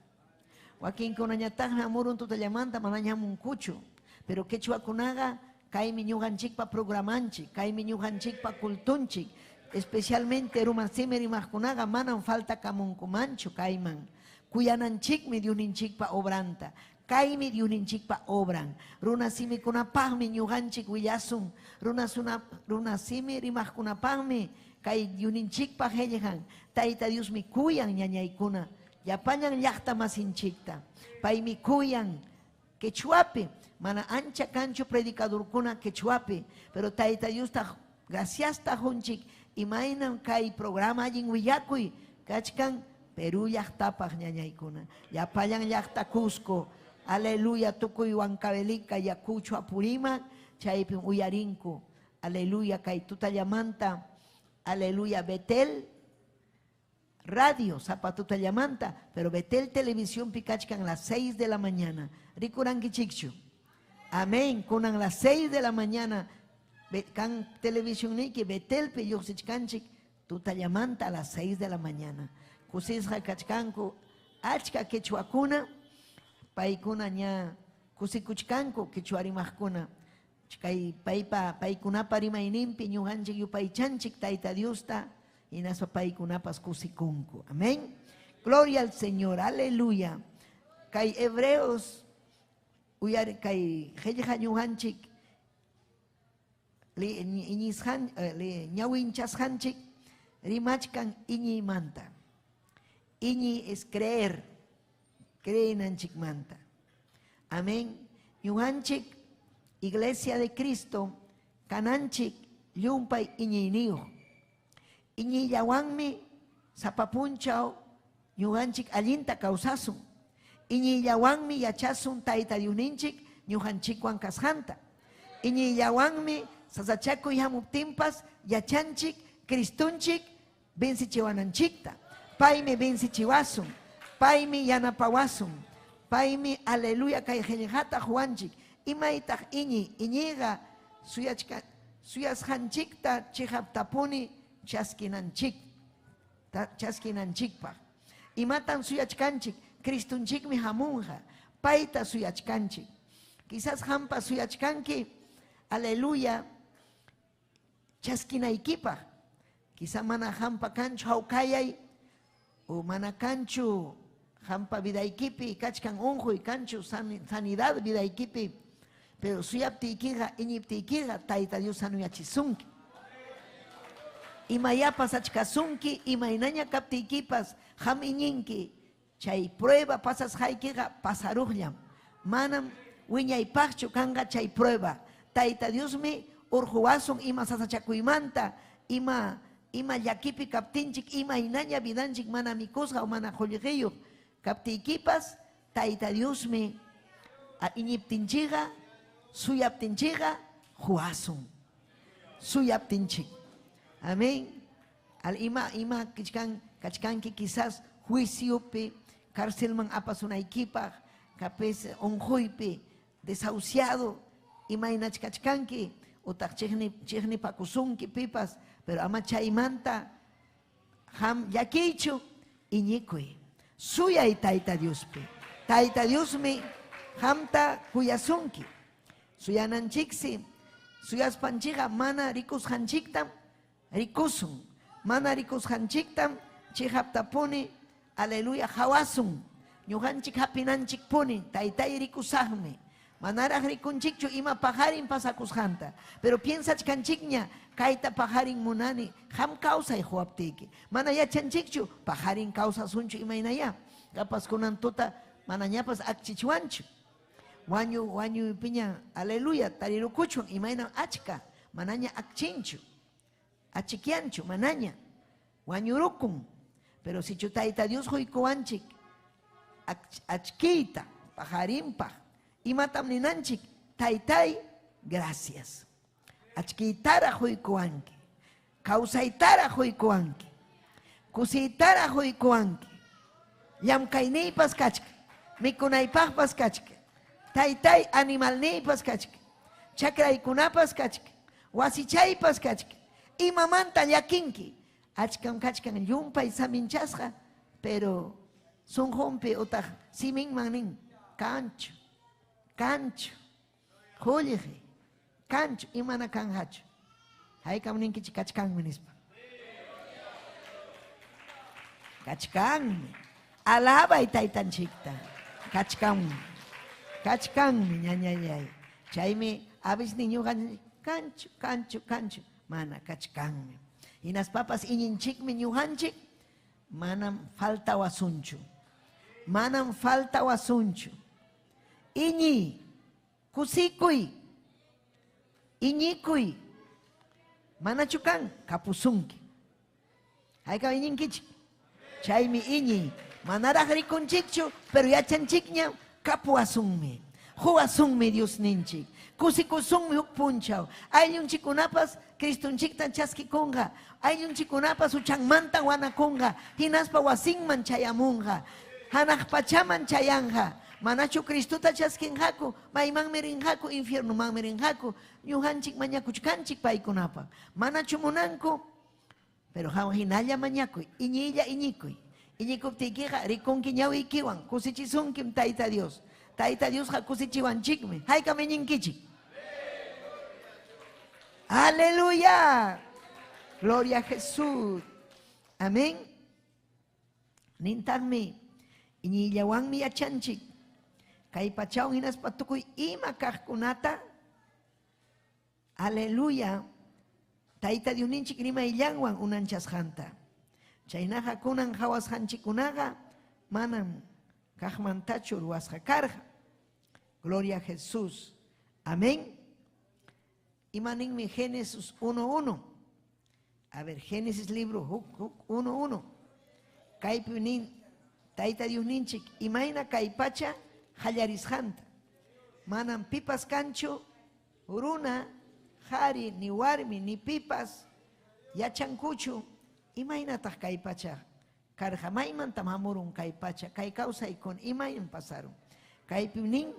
Speaker 6: Wakinkunañataqmi hamurun tutallamanta manaña hamunkuchu. Pero quechuakunaqa kaymi ñuqanchikpa programanchik, kaymi ñuqanchikpa cultunchik. Especialmente rumasimi rimaqkunaqa manam falta kamunkumanchu kayman. Kuyananchikmi Diosninchikpa obranta. Kaymi Diosninchikpa obran. Runasimikunapaqmi ñuqanchik willasun. Runasimi rimaqkunapaqmi kay Diosninchikpa qillqan. Tayta Diosmi kuyan ñañaykuna. Llapallan llaqta masinchikta. Paymi kuyan. Quechuapi, mana ancha kanchu predicadorkuna quechuapi, pero Tayta Diosta graciasta qunchik imaynam kay programa allin willakuy kachkan Perú llaqtapaq ñañaykuna, llapallan llaqta Cusco, aleluya, tukuy Huancavelica, Ayacucho, Apurímac, chaypim uyarinku, aleluya, kay tutallamanta, aleluya, Betel Radio, sapa tutallamanta, pero Betel Televisión kachkan las 6 de la mañana. Rikurankichikchu. Amén, kunan las 6 de la mañana, kan televisión niki, Betel pi lluqsichkanchik, tutallamanta a las 6 de la mañana. Kusisqa kachkanku, achka quechuakuna, paykuna ña kusikuchkanku quechua rimaqkuna. Kay paypa paykunapa rimayninpi ñuqanchik yupaychanchik Tayta Diosta hinaspa paykunapas kusikunku. Amén. Gloria al Señor, aleluya. Kay Hebreos uyar kay qillqa ñuqanchik iñisqan ñawinchasqanchik rimachkan iñiymanta. Iñi es creer, creenanchikmanta. Amén. Ñuqanchik Iglesia de Cristo kananchik llumpay iñiyniyuq. Iñiyllawanmi sapa punchaw ñuqanchik allinta kawsasun. Iñiyllawanmi yachasun Tayta Diosninchik ñuqanchikwan kasqanta. Iñiyllawanmi sasachakuy hamuptinpas yachanchik Cristunchik vencichiwananchikta. Paymi vencichiwasun, paymi yanapawasun, paymi aleluya kay qillqata quwanchik. Imaytaq iñiy, iñiyqa suyasqanchikta chiqaptapuni chaskinanchik, chaskinanchikpaq. Imatan suyachkanchik? Cristunchikmi hamunqa, payta suyachkanchik. Quizás qampas suyachkanki, aleluya, chaskinaykipaq. Quizá mana qampa kanchu hawkayay o mana kanchu qampa vidaykipi kachkan unquy, kanchu sanidad vidaykipi, pero suyaptiykiqa, iñiptiykiqa Tayta Dios sanuyachisunki. Imayapas achkasunki, imaynaña kaptiykipas qam iñinki, chay prueba pasasqaykiqa pasaruqllam. Manam wiñaypaqchu kanqa chay prueba. Tayta Diosmi urquwasun ima sasachakuymanta, ima ima llakipi kaptinchik, imaynaña vidanchik mana mikusqa o mana qullqiyuq kaptiykipas, Tayta Diosmi iñiptinchikqa, suyaptinchikqa quwasun. Suyaptinchik. Amén. Al ima ima kachkanki quizás juiciopi, cárcelman apasunaykipaq, capes unquypi, desahuciado, imaynach kachkanki, utaq chiqnipakusunki pipas, pero ama chaymanta qam llakiychu, iñikuy. Suyay Tayta Diospi. Tayta Diosmi qamta kuyasunki. Suyananchiksi, suyaspanchikqa mana rikusqanchiktam rikusun. Mana rikusqanchiktam chiqaptapuni, aleluya, hawasun. Ñuqanchik hapinanchikpuni, Taytay rikusaqmi. Manaraq rikunchikchu ima paqarin pasakusqanta, pero piensachkanchikña kayta paqarin munani, qam kawsay quwaptiyki. Mana yachanchikchu paqarin kawsasunchu imaynaya. Kapas kunan tuta manañapas akchichwanchu. Wañu wañuypiña, aleluya, tarirukuchwan imaynam achka, manaña akchinchu, achikyanchu, manaña, wañurukun. Pero sichu Tayta Dios quykuwanchik achkiyta, paqarinpaq, imatam ninanchik? Taytay, gracias. Achkiytaraq quykuwanki, kawsaytaraq quykuwanki, kusiytaraq quykuwanki, llamkayniypas kachkan, mikunaypaqpas kachkan, taytay animalniypas kachkan, chakraykunapas kachkan, wasichaypas kachkan, imamanta llakinki? Achkam kachkan llumpay saminchasqa, pero sunqunpi utaq siminman nin, kanchu, kanchu, qullqi, kanchu, imana kanqachu. Haykam ninkichik kachkanmi nispa. Kachkanmi. Alabay taytanchikta. Kachkanmi. Kachkanmi, ñañallay. Chaymi avisni ñuqanchik kanchu, kanchu, kanchu. Mana kachkanmi. Hinaspapas iñinchikmi ñuqanchik manam faltawasunchu. Manam faltawasunchu. Iñiy, kusikuy, iñikuy. Manachu kan? Kapusunki. Haykam iñinkichik? Chaymi iñiy. Manaraq rikunchikchu, pero yachanchikña kapuwasunmi. Quwasunmi Diosninchik. Kusikusunmi huk punchaw. Ayllunchikkunapas Cristonchikta chaskikunqa. Ayllunchikkunapas huchanmanta wanakunqa. Hinaspa wasinman chayamunqa. Hanaq pachaman chayanqa. Manachu Cristota chaskinqaku? Maymanmi rinqaku? Infiernomanmi rinqaku. Ñuqanchik mañakuchkanchik paykunapaq. Manachu munanku? Pero hawa hinalla mañakuy, iñiylla iñikuy. Iñikuptiykiqa rikunki ñawiykiwan, kusichisunkim Tayta Dios. Tayta Diosqa kusichiwanchikmi. Haykam iñinkichik? Aleluya. Gloria a Jesús. Amén. Nintaqmi, iñiyllawanmi yachanchik. Kay pachawan hinaspa tukuy ima kaqkunata. Aleluya. Tayta Diosninchik rimayllanwan unanchasqanta. Chaynaqa kunan qawasqanchikkunaqa manam kaqmantachu ruwasqa karqa. Gloria a Jesús. Amén. Ima ninmi Génesis 1.1? A ver, Génesis libro huk huk 1.1. Kaypi nin Tayta Diosninchik imayna kay pacha qallarisqanta. Manam pipas kanchu runa, qari, ni warmi, ni pipas yachankuchu imaynataq kay pacha karqa, maymantam hamurun kay pacha, kay kawsaykuna imaynam pasarun. Kaypim nin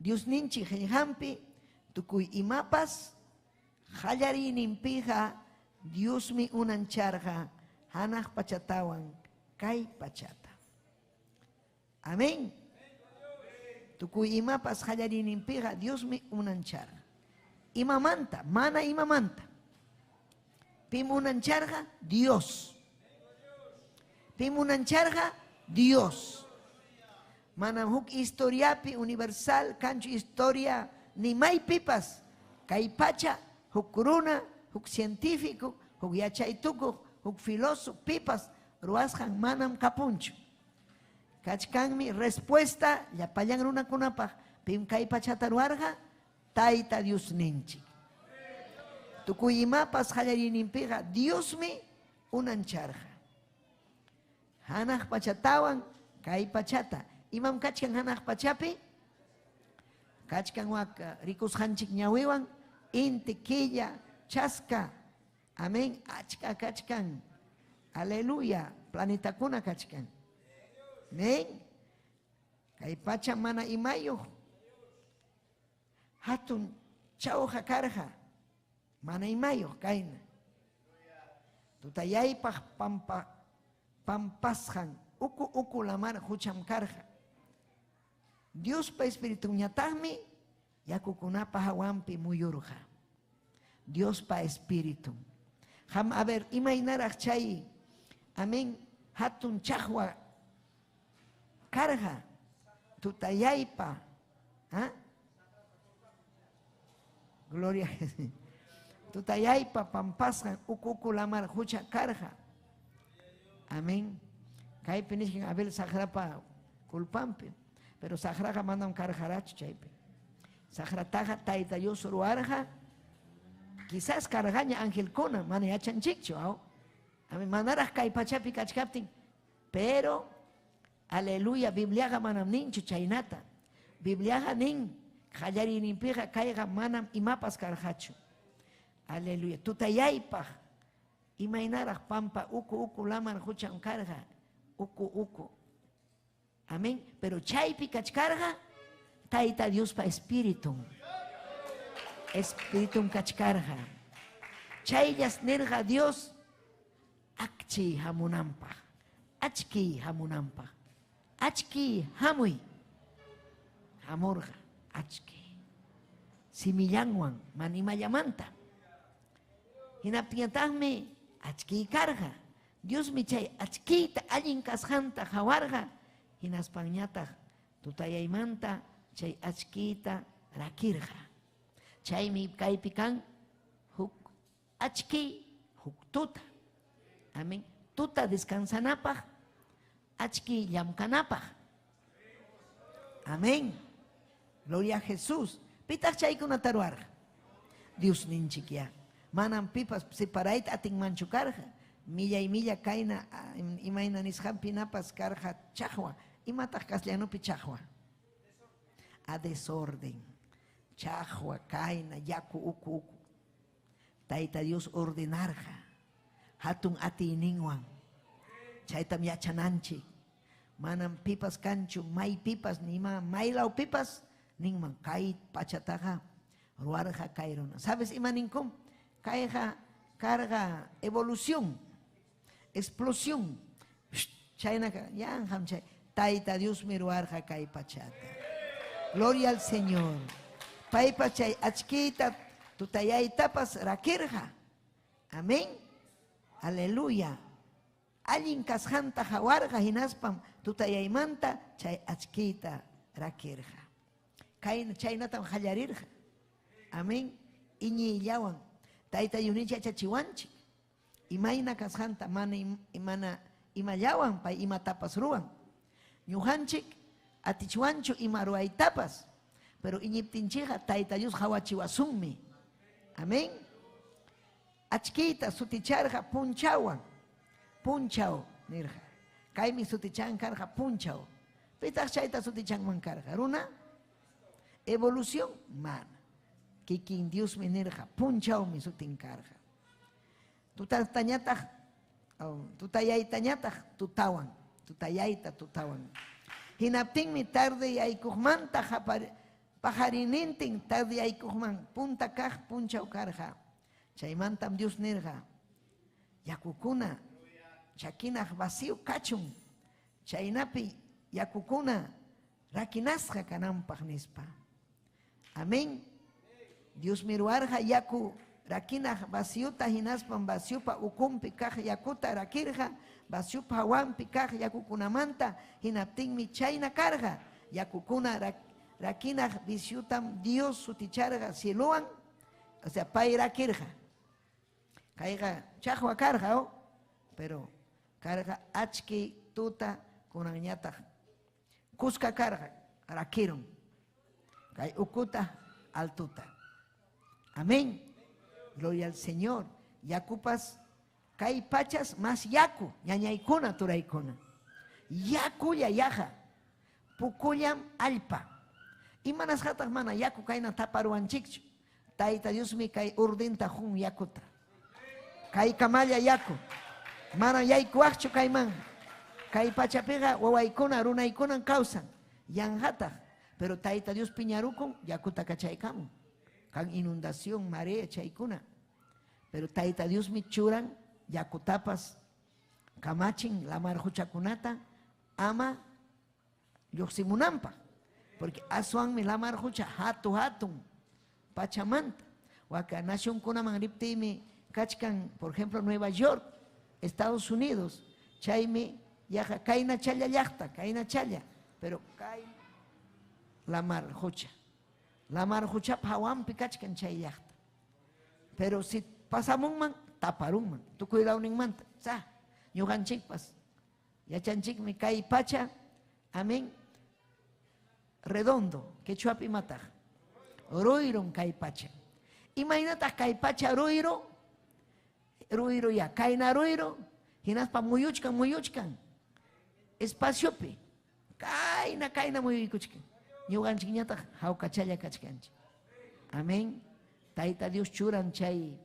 Speaker 6: Diosninchik qillqanpi tukuy imapas qallariyninpiqa Diosmi unancharqa hanaq pachatawan kay pachata. Amén. Tukuy imapas qallariyninpiqa Diosmi unancharqa. Imamanta? Mana imamanta. Pim unancharqa? Dios. Pim unancharqa? Dios. Manam huk historiapi universal kanchu historia ni maypipas kay pacha huk runa, huk científico, huk yachaytukuq, huk filósofo pipas ruwasqan manam kapunchu. Kachkanmi respuesta llapallan runakunapaq. Pim kay pachata ruwarqa? Tayta Diosninchik. Tukuy imapas qallariyninpiqa Diosmi unancharqa. Hanaq pachatawan kay pachata. Imam kachkan hanaq pachapi? Kachkan wak rikusqanchik ñawiwan inti, killa, chaska. Amén. Achka kachkan. Aleluya. Planetakuna kachkan. Amén. Kay pacha mana imayuq hatun chawqa karqa. Mana imayuq kayna. Tutayaypaq pampa pampasqan uku uku lamar hucham karqa. Diospa espiritunñataqmi yakukunapa hawanpi muyurqa. Diospa espiritun. Ham a ver, imaynaraq chay, amén, hatun chaqwa karqa, tutayaypa, ¿ah? Gloria a Jesús. Tutayaypa pampasqan uku uku lamar hucha karqa. Amén. Kaypi nichkan Abel saqrapa culpanpi, pero saqraqa manam karqarachu chaypi. Saqrataqa Tayta Dios ruwarqa, quizás karqaña angelkuna, mana yachanchikchu, aw. Amén. Manaraq kay pachapi kachkaptin, pero aleluya, Bibliaqa manam ninchu chaynata. Bibliaqa nin qallariyninpiqa kayqa manam imapas karqachu. Aleluya. Tutayaypaq imaynaraq pampa uku uku lamar hucham karqa, uku uku. Amén. Pero chaypi kachkarqa Tayta Diospa espiritun. Espiritun kachkarqa. Chayllas nirqa Dios akchi hamunanpaq, achki hamunanpaq. Achki hamuy. Hamurqa achki. Simillanwan manimallamanta. Hinaptinñataqmi achkiy karqa. Diosmi chay achkiyta allin kasqanta qawarqa, hinaspanñataq tutayaymanta chay achkiyta rakirqa. Chaymi kaypi kan huk achkiy, huk tuta. Amén. Tuta descansanapaq, achkiy llamkanapaq. Amén. Gloria a Jesús. Pitaq chaykunata ruwarqa? Diosninchik ya. Manam pipas separayta atinmanchu karqa. Millay milla kayna imayna nisqanpinapas karqa chaqwa. Imataq castellanupi chaqwa? A desorden. Chaqwa kayna yaku uku uku. Tayta Dios ordenarqa hatun atiyninwan. Chaytam yachananchik. Manam pipas kanchu maypipas nima maylawpipas ninman kay pachataqa ruwarqa kay runa. ¿Sabes ima ninkum? Kayqa karqa evolución, explosión. Chaynaqa yanqam chay. Tayta Diosmi ruwarqa kay pachata. Gloria al Señor. Paypa chay achkiyta tutayaytapas rakirqa. Amén. Aleluya. Allin kasqanta hawarqa hinaspam tutayaymanta chay achkiyta rakirqa. Kayna chaynatam qallarirqa. Amén. Iñiyllawan Tayta Diosninchik yachachiwanchik. Imayna kasqanta mana mana imallawan pay imatapas ruwan. Ñuqanchik atichwanchu ima ruwaytapas, pero iñiptinchikqa Tayta Dios qawachiwasunmi. Amén. Achkiyta suticharqa punchawan. Punchaw nirqa. Kaymi sutichan karqa punchaw. Pitaq chayta sutichanman karqa? Runa? Evolución? Mana. Kikin Diosmi nirqa, punchawmi sutin karqa. Tutatañataq, tutayaytañataq tutawan, tutayayta tutawan. Hinaptinmi tarde yaykuqmanta paqarinintin tarde yaykuqman punta kaq punchaw karqa. Chaymantam Dios nirqa, yakukuna chakinaq vacío kachun, chaynapi yakukuna rakinasqa kananpaq nispa. Amén. Diosmi ruwarqa yaku rakinaq vaciota hinaspam vaciopa ukunpi kaq yakuta rakirqa vaciopa hawanpi kaq yakukunamanta, hinaptinmi chayna karqa. Yakukuna rakinaq viciotam Dios suticharqa cielowan, o sea, pay rakirqa. Kayqa chaqwa karqa, oh, pero karqa achki tuta kunanñataq kuska karqa rakirun. Kay ukuta altuta. Amén. Gloria al Señor. Yakupas kay pachas más yaku, ñañaykuna turaykuna. Yakulla yaja. Pukullam allpa. Imanasqataq mana yaku kayna taparuwanchikchu. Tayta Diosmi kay urdinta hun yakuta. Kay kamalla yaku. Mana yaykuwaqchu kayman. Kay pachapiqa wawaykuna runaykunan kawsan. Yanqataq. Pero Tayta Dios piñarukun yakuta kachaykamun. Kan inundación, marea, chaykuna. Pero Tayta Diosmi churan yakutapas kamachin lamar huchakunata ama lluqsimunanpaq. Porque aswanmi lamar hucha hatu hatun pachamanta. Waka nacionkunaman riptiymi kachkan, por ejemplo, Nueva York, Estados Unidos, chaymi yaqa kayna challa llaqta, kayna challa, pero kay lamar hucha. Lamar huchapa hawanpi kachkan chay llaqta. Pero si pasamunman, taparunman, tukuy lawninmanta. Sa, ñuqanchikpas, yachanchikmi kay pacha, amén, redondo, quechuapi imataq, ruyrum kay pacha. Imaynataq kay pacha ruyru? Ruyru ya, kayna ruyru, hinaspa muyuchkan, muyuchkan, espaciopi, kayna, kayna muyuykuchkan. Ñuqanchikñataq hawkachalla kachkanchik. Amén. Tayta Dios churan chay,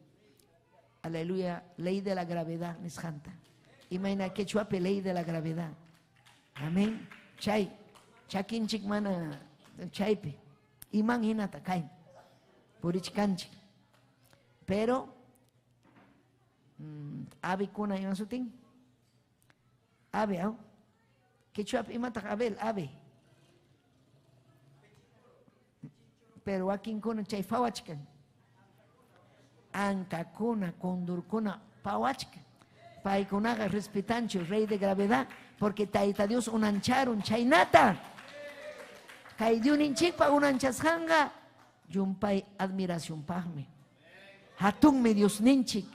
Speaker 6: aleluya, ley de la gravedad nisqanta. Imayna quechuapi ley de la gravedad. Amén. Chay, chakinchik mana chaypi. Iman hinata kay. Purichkanchik. Pero avikuna ima sutin? Ave, ¿no? Quechuapi imataq abel, ave. Pero wakinkuna chay fawachkan. Ankakuna, kondurkuna pawachkan. Paykunaqa respetanchu rey de gravedad, porque Tayta Dios unancharun chaynata. Kay Diosninchikpa unanchasqanqa llumpay admiracionpaqmi. Hatunmi Diosninchik.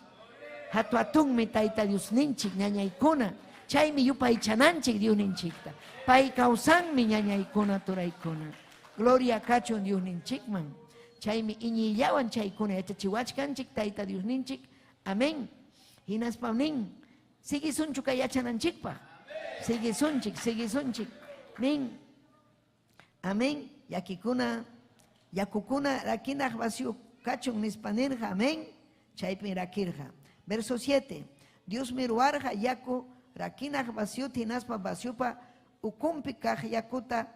Speaker 6: Hatu hatunmi Tayta Diosninchik ñañaykuna. Chaymi yupaychananchik Diosninchikta. Pay kawsanmi ñañaykuna turaykuna. Gloria kachun Diosninchikman. Chaymi iñiyllawan chaykuna yachachiwachkanchik Tayta Diosninchik. Amén. Hinaspam nin, siguisunchu kay yachananchikpaq. Siguisunchik, siguisunchik. Nin, amén. Yakikuna, yakukuna rakinaq vacío kachun nispa nirqa, amén. Chaypin rakirqa. Verso 7. Diosmi ruwarqa yaku rakinaq vaciota hinaspa vaciopa ukunpi kaq yakuta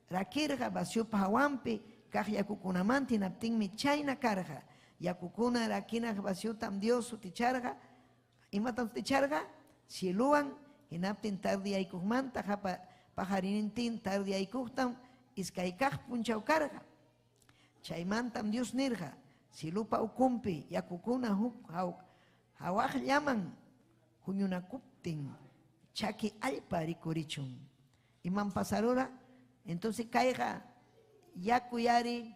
Speaker 6: rakirqa vaciopa hawanpi kaq yakukunamanta hinaptinmi chayna karqa. Yakukuna rakinaq vaciotam Dios suticharqa. Imatam suticharqa? Cieluwan hinaptin tardiyaykuqmanta hapa paqarinintin tardiyaykuqtam iskay kaq punchaw karqa. Chaymantam Dios nirqa, cielupa ukunpi yakukuna huk hawaqllaman huñunakuptin chaki allpa rikurichun. Imam pasarura? Entonces kayqa yaku yari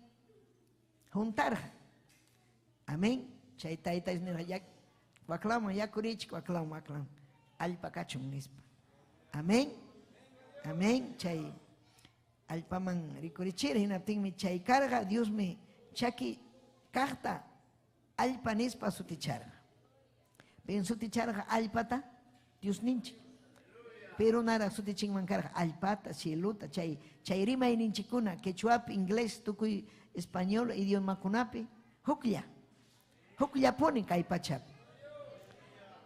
Speaker 6: juntarqa. Amén. Chay tayta Dios nirqa, waklaman yaku richik, waklaman, waklaman. Allpa kachun nispa. Amén. Amén. Chay allpaman rikurichir hinaptinmi chay karqa Diosmi chaki kaqta allpa nispa suticharqa. Pin suticharqa allpata Diosninchik. Pero nara sutichinman karqa allpata, cielota, chay chay rimayninchikkuna quechuapi, inglés, tukuy español idiomakunapi huklla. Hukllapuni kay pachapi.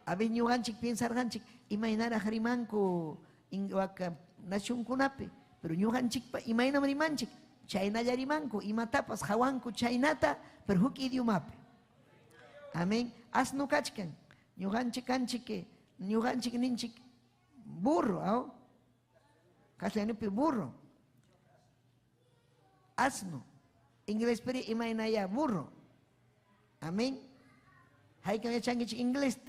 Speaker 6: Abi ñuqanchik piensarqanchik imaynaraq rimanku waka nacionkunapi, pero ñuqanchikpa imaynam rimanchik, chaynalla rimanku, imatapas hawanku chaynata, pero huk idiomapi. Amén. Asnu kachkan, ñuqanchik kanchik, ñuqanchik ninchik burro, ¿ah? Castellanopi burro. Asno. Inglés peri imaynaya burro. Amén. Haykam yachankichik inglés.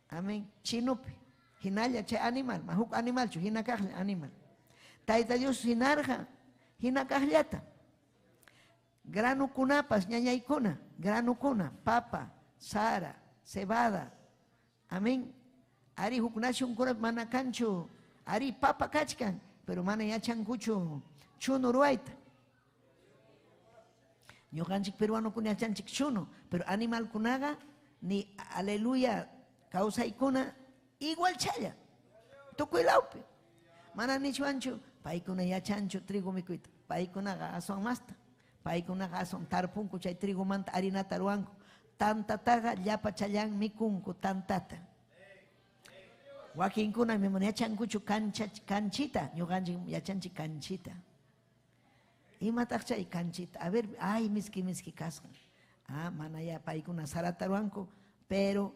Speaker 6: Amén. Chinopi. Hinalla chay animal, ma huk animalchu, hina kaqlla animal. Tayta Dios hinarqa, hina kaqllata. Granukunapas ñañaykuna, granukuna, papa, sara, cebada. Amén. Ari huk nacionkuna mana kanchu, ari papa kachkan, pero mana yachankuchu chunu ruwayta. Ñuqanchik peruanokuna yachanchik chunu, pero animalkunaqa ni aleluya kawsaykuna igual challa. Tukuy lawpi. Mana nichwanchu, paykuna yachanchu trigo mikuyta. Paykunaqa aswan masta. Paykunaqa aswan tarpunku chay trigomanta harinata ruwanku. Tantataqa llapa challan mikunku tantata. Wakinkuna mana yachankuchu canchita, ñuqanchik yachanchik canchita. Imataq chay canchita? A ver, ay miski miski kasqa. Ah, mana ya paykuna sarata ruwanku, pero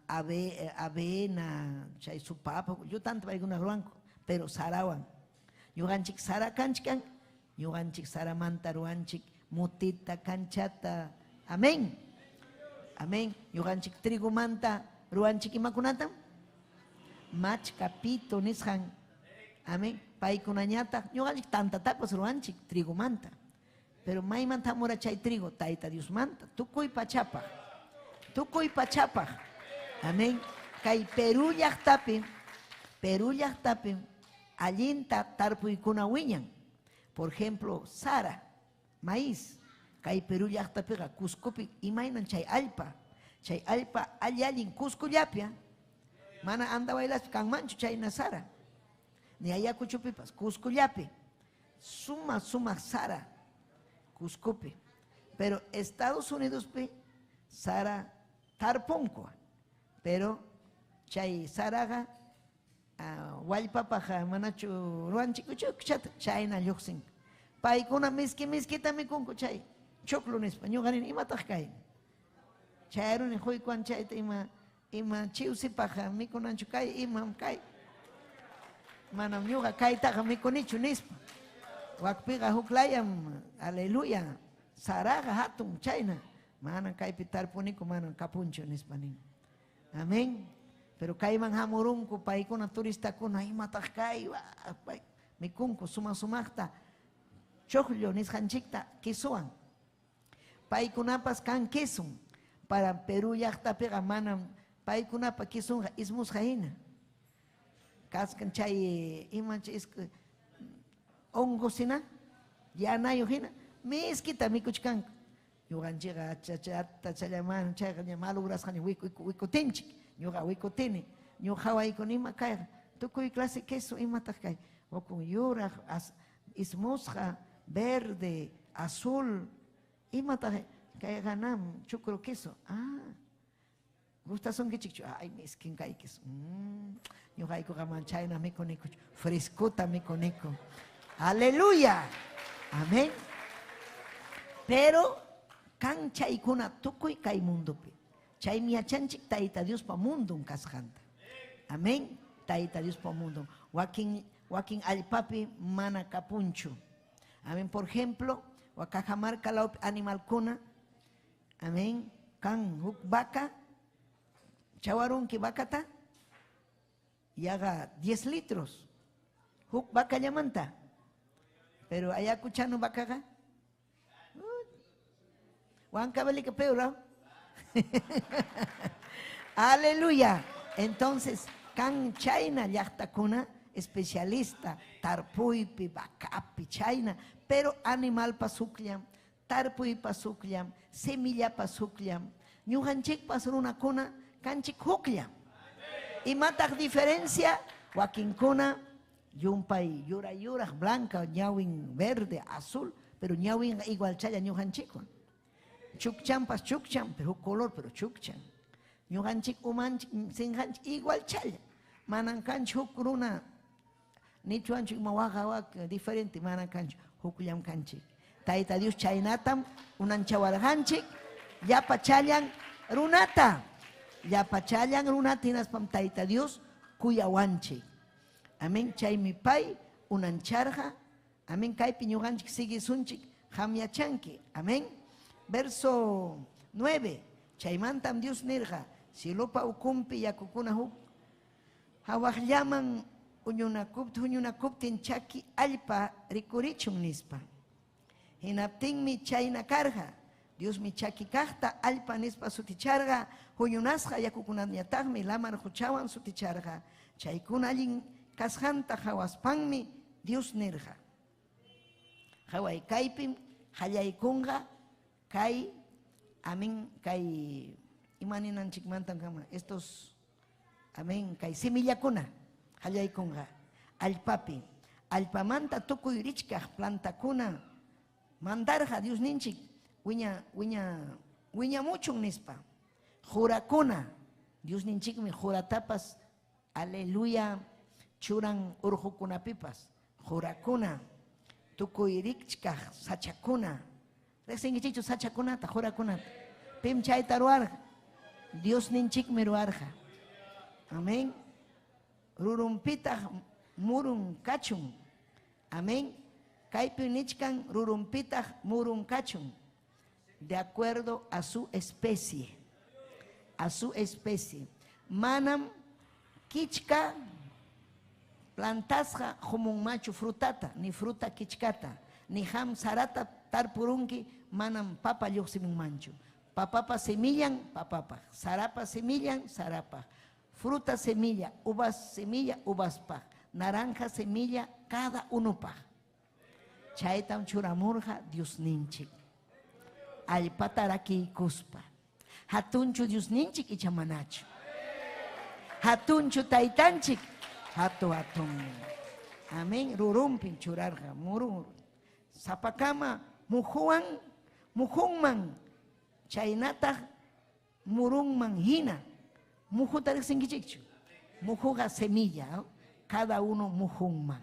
Speaker 6: avena, chay supapa, yo tanto paykuna ruwanku, pero sarawan. Ñuqanchik sara kanchkan, ñuqanchik saramanta ruwanchik mutita, canchata. Amén. Amén. Ñuqanchik trigomanta ruwanchik imakunatam? Machka, pito, nisqan. Amén. Paykunañataq ñuqanchik tantatapas ruwanchik trigomanta. Pero maymanta hamura chay trigo, Tayta Diosmanta, tukuy pachapaq. Tukuy pachapaq. Amén. Kay Perú llaqtapi, Perú llaqtapi allinta tarpuykuna wiñan. Por ejemplo, sara, maíz. Kay Perú llaqtapiqa Cuscopi imaynan chay allpa. Chay allpa alli allin Cuscollapi. Mana Andahuaylaspi kanmanchu chayna sara. Ni Ayacuchopipas, Cuscollapi. Suma, suma sara, Cuscopi. Pero Estados Unidospi sara tarpunku. Pero chay saraqa wallpapaq manachu ruwanchikuchu chayna lluqsin. Paykuna miski miskita mikunku chay choclo nispa. Ñuqa nini imataq kay? Chayruni huykuan chayta ima ima chiwsipaq mikunanchu kay imam kay. Manam ñuqa kaytaqa mikunichu nispa. Wakpiqa huklayam, aleluya, saraqa hatun chayna. Manam kaypi tarpuniku, manam kapunchu nispa nin. Amén. Pero kayman hamurunku paykuna turistakuna imataq kay mikunku suma sumaqta choclo nisqanchikta quisuwan. Paykunapas kan quesun. Para Perú llaqtapiqa manam paykunapa quesunqa ismusqa hina. Kaskan chay ima hongo sina. Yanayuq hina miskita mikuchkanku. Ñuqanchikqa achachallaman chayqa ña malograsqaña wikutinchik. Ñuqa wikutini. Ñuqa waykuni ima kayqa. Tukuy clase queso imataq kay. Hukun yuraq, ismusqa, verde, azul. Imataq kayqa nam chukru queso. Ah. Gustasunkichikchu? Ay, miskin kay queso. Ñuqaykuqa man chayna mikunikuchu. Frescuta mikuniku. Aleluya. Amén. Pero kan chaykuna tukuy kay mundopi. Chaymi yachanchik Tayta Diospa mundun kasqanta. Amén. Tayta Diospa mundun. Wakin wakin allpapi mana kapunchu. Amén. Por ejemplo, Cajamarca lawpi animalkuna. Amén. Kan huk vaca. Chawarunki vacata. Y haga 10 litros. Huk vaca llamanta. Pero ayacuchano vacaga. Huancavelica peor. Aleluya. Entonces, kan chayna llaqtakuna especialista tarpuypi, vacapi, chayna, pero animalpas hukllam, tarpuypas hukllam, semillapas hukllam, ñuqanchikpas runakuna kanchik hukllam. Imataq diferencia? Wakinkuna llumpay yura yuraq blanca, ñawin verde, azul, pero ñawin igual challa ñuqanchikwan. Chukchampas chukchan, pero huk color, pero chukchan. Ñuqanchik umanchik sinqanchik igual challa. Manan kanchu huk runa nichuanchik ima waqa wak diferente, manan kanchu hukllam kanchik. Tayta Dios chaynatam unanchawarqanchik, llapa challan runata. Llapa challan runata hinaspam Tayta Dios kuyawanchik. Amén. Chaymi pay unancharqa. Amén. Kaypi ñuqanchik siguisunchik hamyachanki. Amén. Verso 9. Chaymantam Dios nirqa, cielopa ukumpi yakukuna huk hawaqllaman huñunakuptin chaki allpa rikurichun nispa. Hinaptinmi chayna karqa. Diosmi chaki kaqta allpa nispa suticharqa, huñunasqa yakukunañataqmi lamar quchawan suticharqa. Chaykuna allin kasqanta hawaspanmi Dios nirqa. Haway kaypim qallaykunqa kay amén kay imaninanchikmantam kama estos amén kay semillakuna qallaykunqa allpapi allpamanta tukuy richkaq plantakuna mandarqa Dios ninchik wiña wiña wiñamuchun nispa. Jurakuna Dios ninchikmi juratapas aleluya churan urqukunapipas jurakuna tukuy richkaq sachakuna. Riqsinkichikchu sachakunata, jurakunata. Pim chayta ruwarqa? Dios ninchikmi ruwarqa. Amén. Rurumpitaq murun kachun. Amén. Kaypi nichkan rurumpitaq murun kachun. De acuerdo a su especie. A su especie. Manam kichka plantasqa humunmachu frutata, ni fruta kichkata, ni ham sarata tarpurunki, manam papa lluqsimunmanchu. Papapa semillan, papapaq. Sarapa semillan, sarapaq. Fruta semilla, uvas semilla, uvaspaq. Naranja semilla, cada unupaq. Chaytam churamurqa Dios ninchik. Allpata rakiykuspa. Hatunchu Dios ninchik icha manachu. Hatunchu taytanchik, hatu hatun. Amén. Rurumpin churarqa, murun. Sapakama muhuwan, muhunman, chaynataq murunman hina. Muhuta riqsinkichikchu. Muhuqa semilla, ¿no? Cada uno muhunman.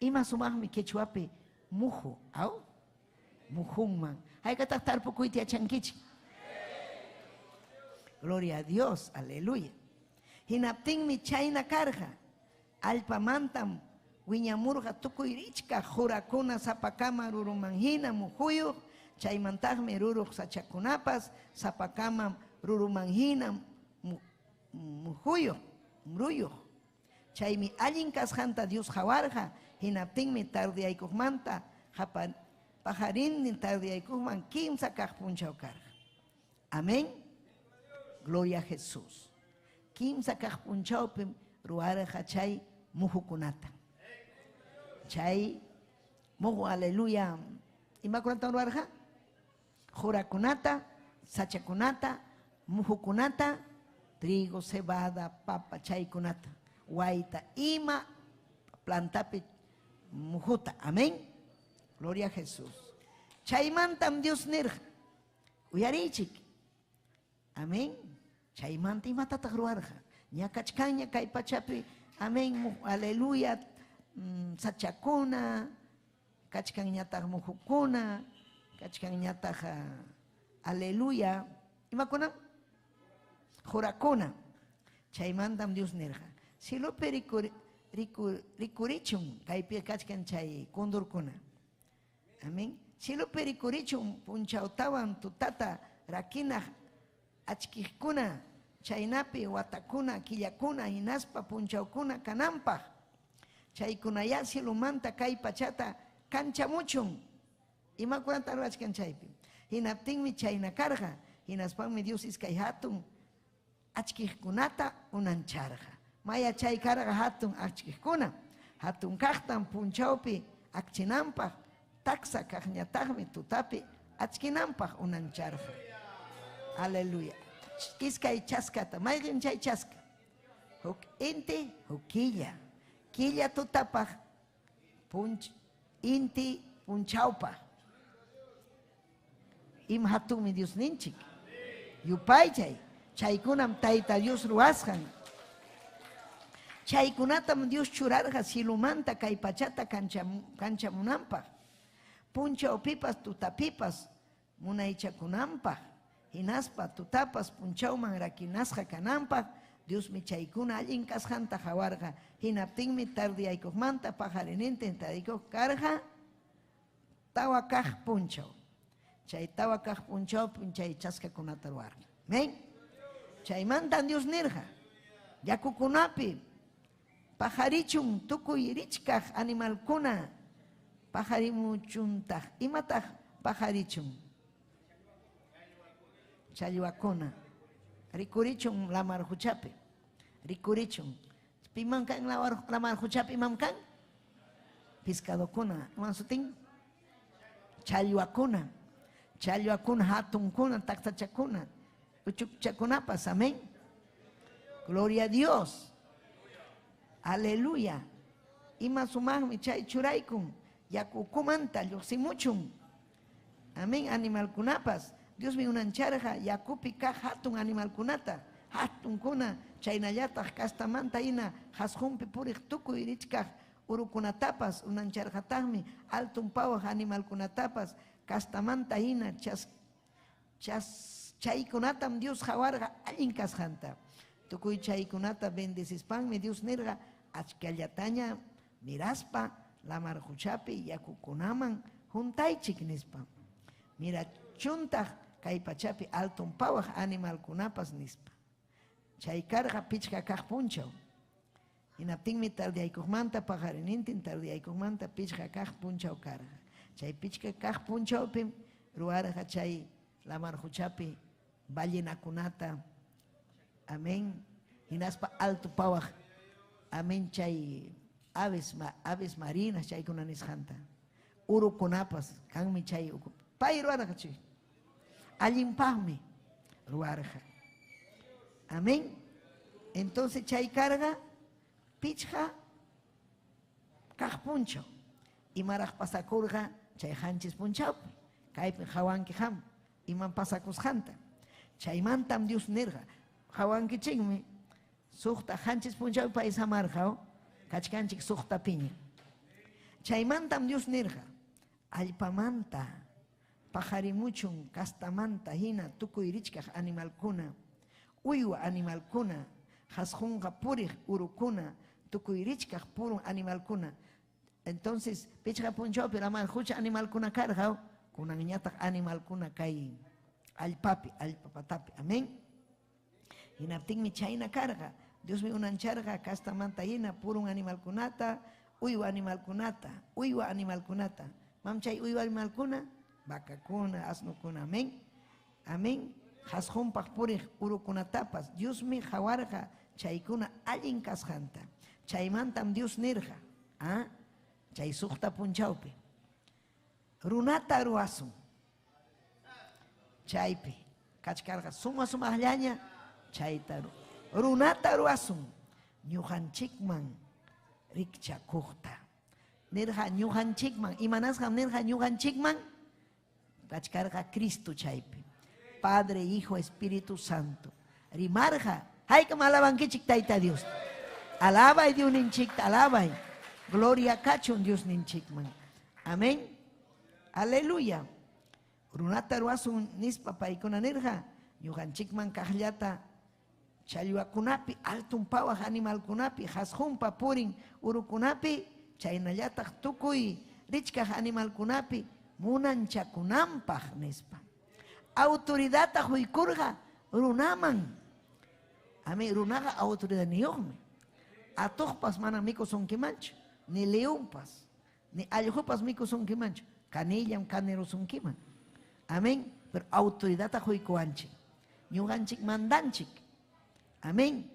Speaker 6: Ima sumaqmi quechuapi muhu, ¿au? Muhunman. Haykataq tarpukuyta yachankichik. Gloria a Dios, aleluya. Hinaptinmi chayna karqa. Allpamantam wiñamurqa tukuy richkaq jurakuna sapakama ruruman hina muhuyuq, chaymantaqmi ruruq sachakunapas sapakama ruruman hina muhuyuq, mruyuq. Chaymi allin kasqanta Dios hawarqa, hinaptinmi tardiyaykuqmanta pajarinnin tardiyaykuqman kimsa kaq punchaw karqa. Amén. Gloria a Jesús. Kimsa kaq punchawpim ruwarqa chay muhukunata. Chay Muhu, aleluya. Imakunata ruwarqa? Jurakunata, sachakunata, muhukunata, trigo, cebada, papa, chaykunata, wayta, ima plantapi muhuta. Amén. Gloria a Jesús. Chaymantam Dios nirqa. Uyarichik. Amén. Chaymanta imatataq ruwarqa? Ña kachkanña kay pachapi. Amén. Aleluya. Sachakuna, kachkanñataq muhukuna, kachkanñataq aleluya. Imakuna? Jurakuna. Chaymantam Dios nirqa. Cielopi rikurichun kaypi kachkan chay kundurkuna. Amén. Cielopi rikurichun punchawtawan tutata rakinaq achkiqkuna, chaynapi watakuna, killakuna, hinaspa punchawkuna kananpaq. Chaykunaya cielomanta kay pachata kanchamuchun. Imakunata ruwachkan chaypi. Hinaptinmi chayna karqa. Hinaspanmi Dios iskay hatun achkiqkunata unancharqa. Maya chay karqa hatun achkiqkuna. Hatun kaqtan punchawpi akchinanpaq, taksa kaqñataqmi tutapi achkinanpaq unancharqa. Aleluya. Iskay chaskata. Mayqin chay chaska? Huk inti, huk killa. Killa tutapaq, inti punchawpaq. Ima hatunmi Dios ninchik. Yupaychay. Chaykunam Tayta Dios ruwasqan. Chaykunatam Dios churarqa cielomanta kay pachata kanchamunanpaq. Punchawpipas tutapipas munaychakunanpaq. Hinaspa tutapas punchawman rakinasqa kananpaq. Diosmi chaykuna allin kasqanta hawarqa. Hinaptinmi tardiyaykuqmanta paqarinintin tarikuq karqa tawa kaq punchaw. Chay tawa kaq punchawpi chay chaskakunata ruwarqa. Amén. Chaymantan Dios nirqa. Yakukunapi pajarichun tukuy richkaq animalkuna pajarimuchuntaq. Imataq pajarichun? Challwakuna. Rikurichun lamar huchapi. Rikurichun. Piman kan lamar huchapi imam kan? Pescadokuna. Iman sutin? Challwakuna. Challwakuna, hatunkuna, taktachakuna. Uchucchakunapas. Amén. Gloria a Dios. Aleluya. Ima sumaqmi chay churaykun. Yakukumanta lluqsimuchun. Amén. Animalkunapas. Diosmi unancharqa yakupi kaq hatun animalkunata. Hatunkuna chaynallataq kastamanta hina hasqunpi puriq tukuy richkaq urukunatapas unancharqataqmi altun pawaq animalkunatapas kastamanta hina chaykunatam Dios hawarqa allin kasqanta. Tukuy chaykunata bendecispanmi Dios nirqa achkallataña miraspa lamar huchapi yakukunaman juntaychik nispa. Mirachuntaq kay pachapi altun pawaq animalkunapas nispa. Chay karqa pichqa kaq punchaw. Hinaptinmi tardiyaykuqmanta paqarinintin tardiyaykuqmanta pichqa kaq punchaw karqa. Chay pichqa kaq punchawpim ruwarqa chay lamar huchapi ballenakunata. Amén. Hinaspa alto pawaq. Amén. Chay aves marinas chaykuna nisqanta. Urukunapas kanmi chay pay ruwarqa chay. Allinpaqmi ruwarqa. Amén. Entonces chay karqa pichqa kaq punchaw. Imaraq pasakurqa chay qanchis punchawpi. Kaypi hawanki qam iman pasakusqanta. Chaymantam Dios nirqa. Hawankichikmi suqta qanchis punchawpi pay samarqa kachkanchik suqta piña. Chaymantam Dios nirqa. Allpamanta pajarimuchun kastamanta hina tukuy richkaq animalkuna, uywa animalkuna, hasqunqa puriq urukuna, tukuy richkaq purun animalkuna. Entonces, pichqa punchawpi lamar hucha animalkuna karqa, kunanñataq animalkuna kay allpapi, allpapatapi. Amén. Hinaptinmi chayna karqa. Diosmi unancharqa kastamanta hina purun animalkunata, uywa animalkunata, uywa animalkunata. Mam chay uywa animalkuna, vacakuna, asnukuna. Amén. Amén. Hasqunpaq puriq urukunatapas Diosmi hawarqa chaykuna allin kasqanta. Chaymantam Dios nirqa, chay suqta punchawpi. Runata ruwasun. Chaypi kachkarqa suma sumaqllaña chayta runata ruwasun ñuqanchikman rikchakuqta. Nirqa ñuqanchikman, imanasqam nirqa ñuqanchikman? Kachkarqa Cristo chaypi. Padre, Hijo, Espíritu Santo. Rimarqa, haykam alabankichik Tayta Dios. Alabay Diosninchikta, alabay. Gloria kachun Diosninchikman. Amén. Aleluya. Runata ruwasun nispa paykuna nirqa, ñuqanchikman kaqllata challwakunapi, altun pawaq animalkunapi, hasqunpa purin urukunapi, chaynallataq tukuy richkaq animalkunapi munanchakunanpaq nispa. Autoridadta huykurqa runaman. Amén, runaqa autoridadniyuqmi. Atuqpas mana mikusunkimanchu, ni leonpas, ni allqupas mikusunkimanchu, kanillam kanirusunkiman. Amén, pero autoridadta huykuwanchik. Ñuqanchik mandanchik. Amén.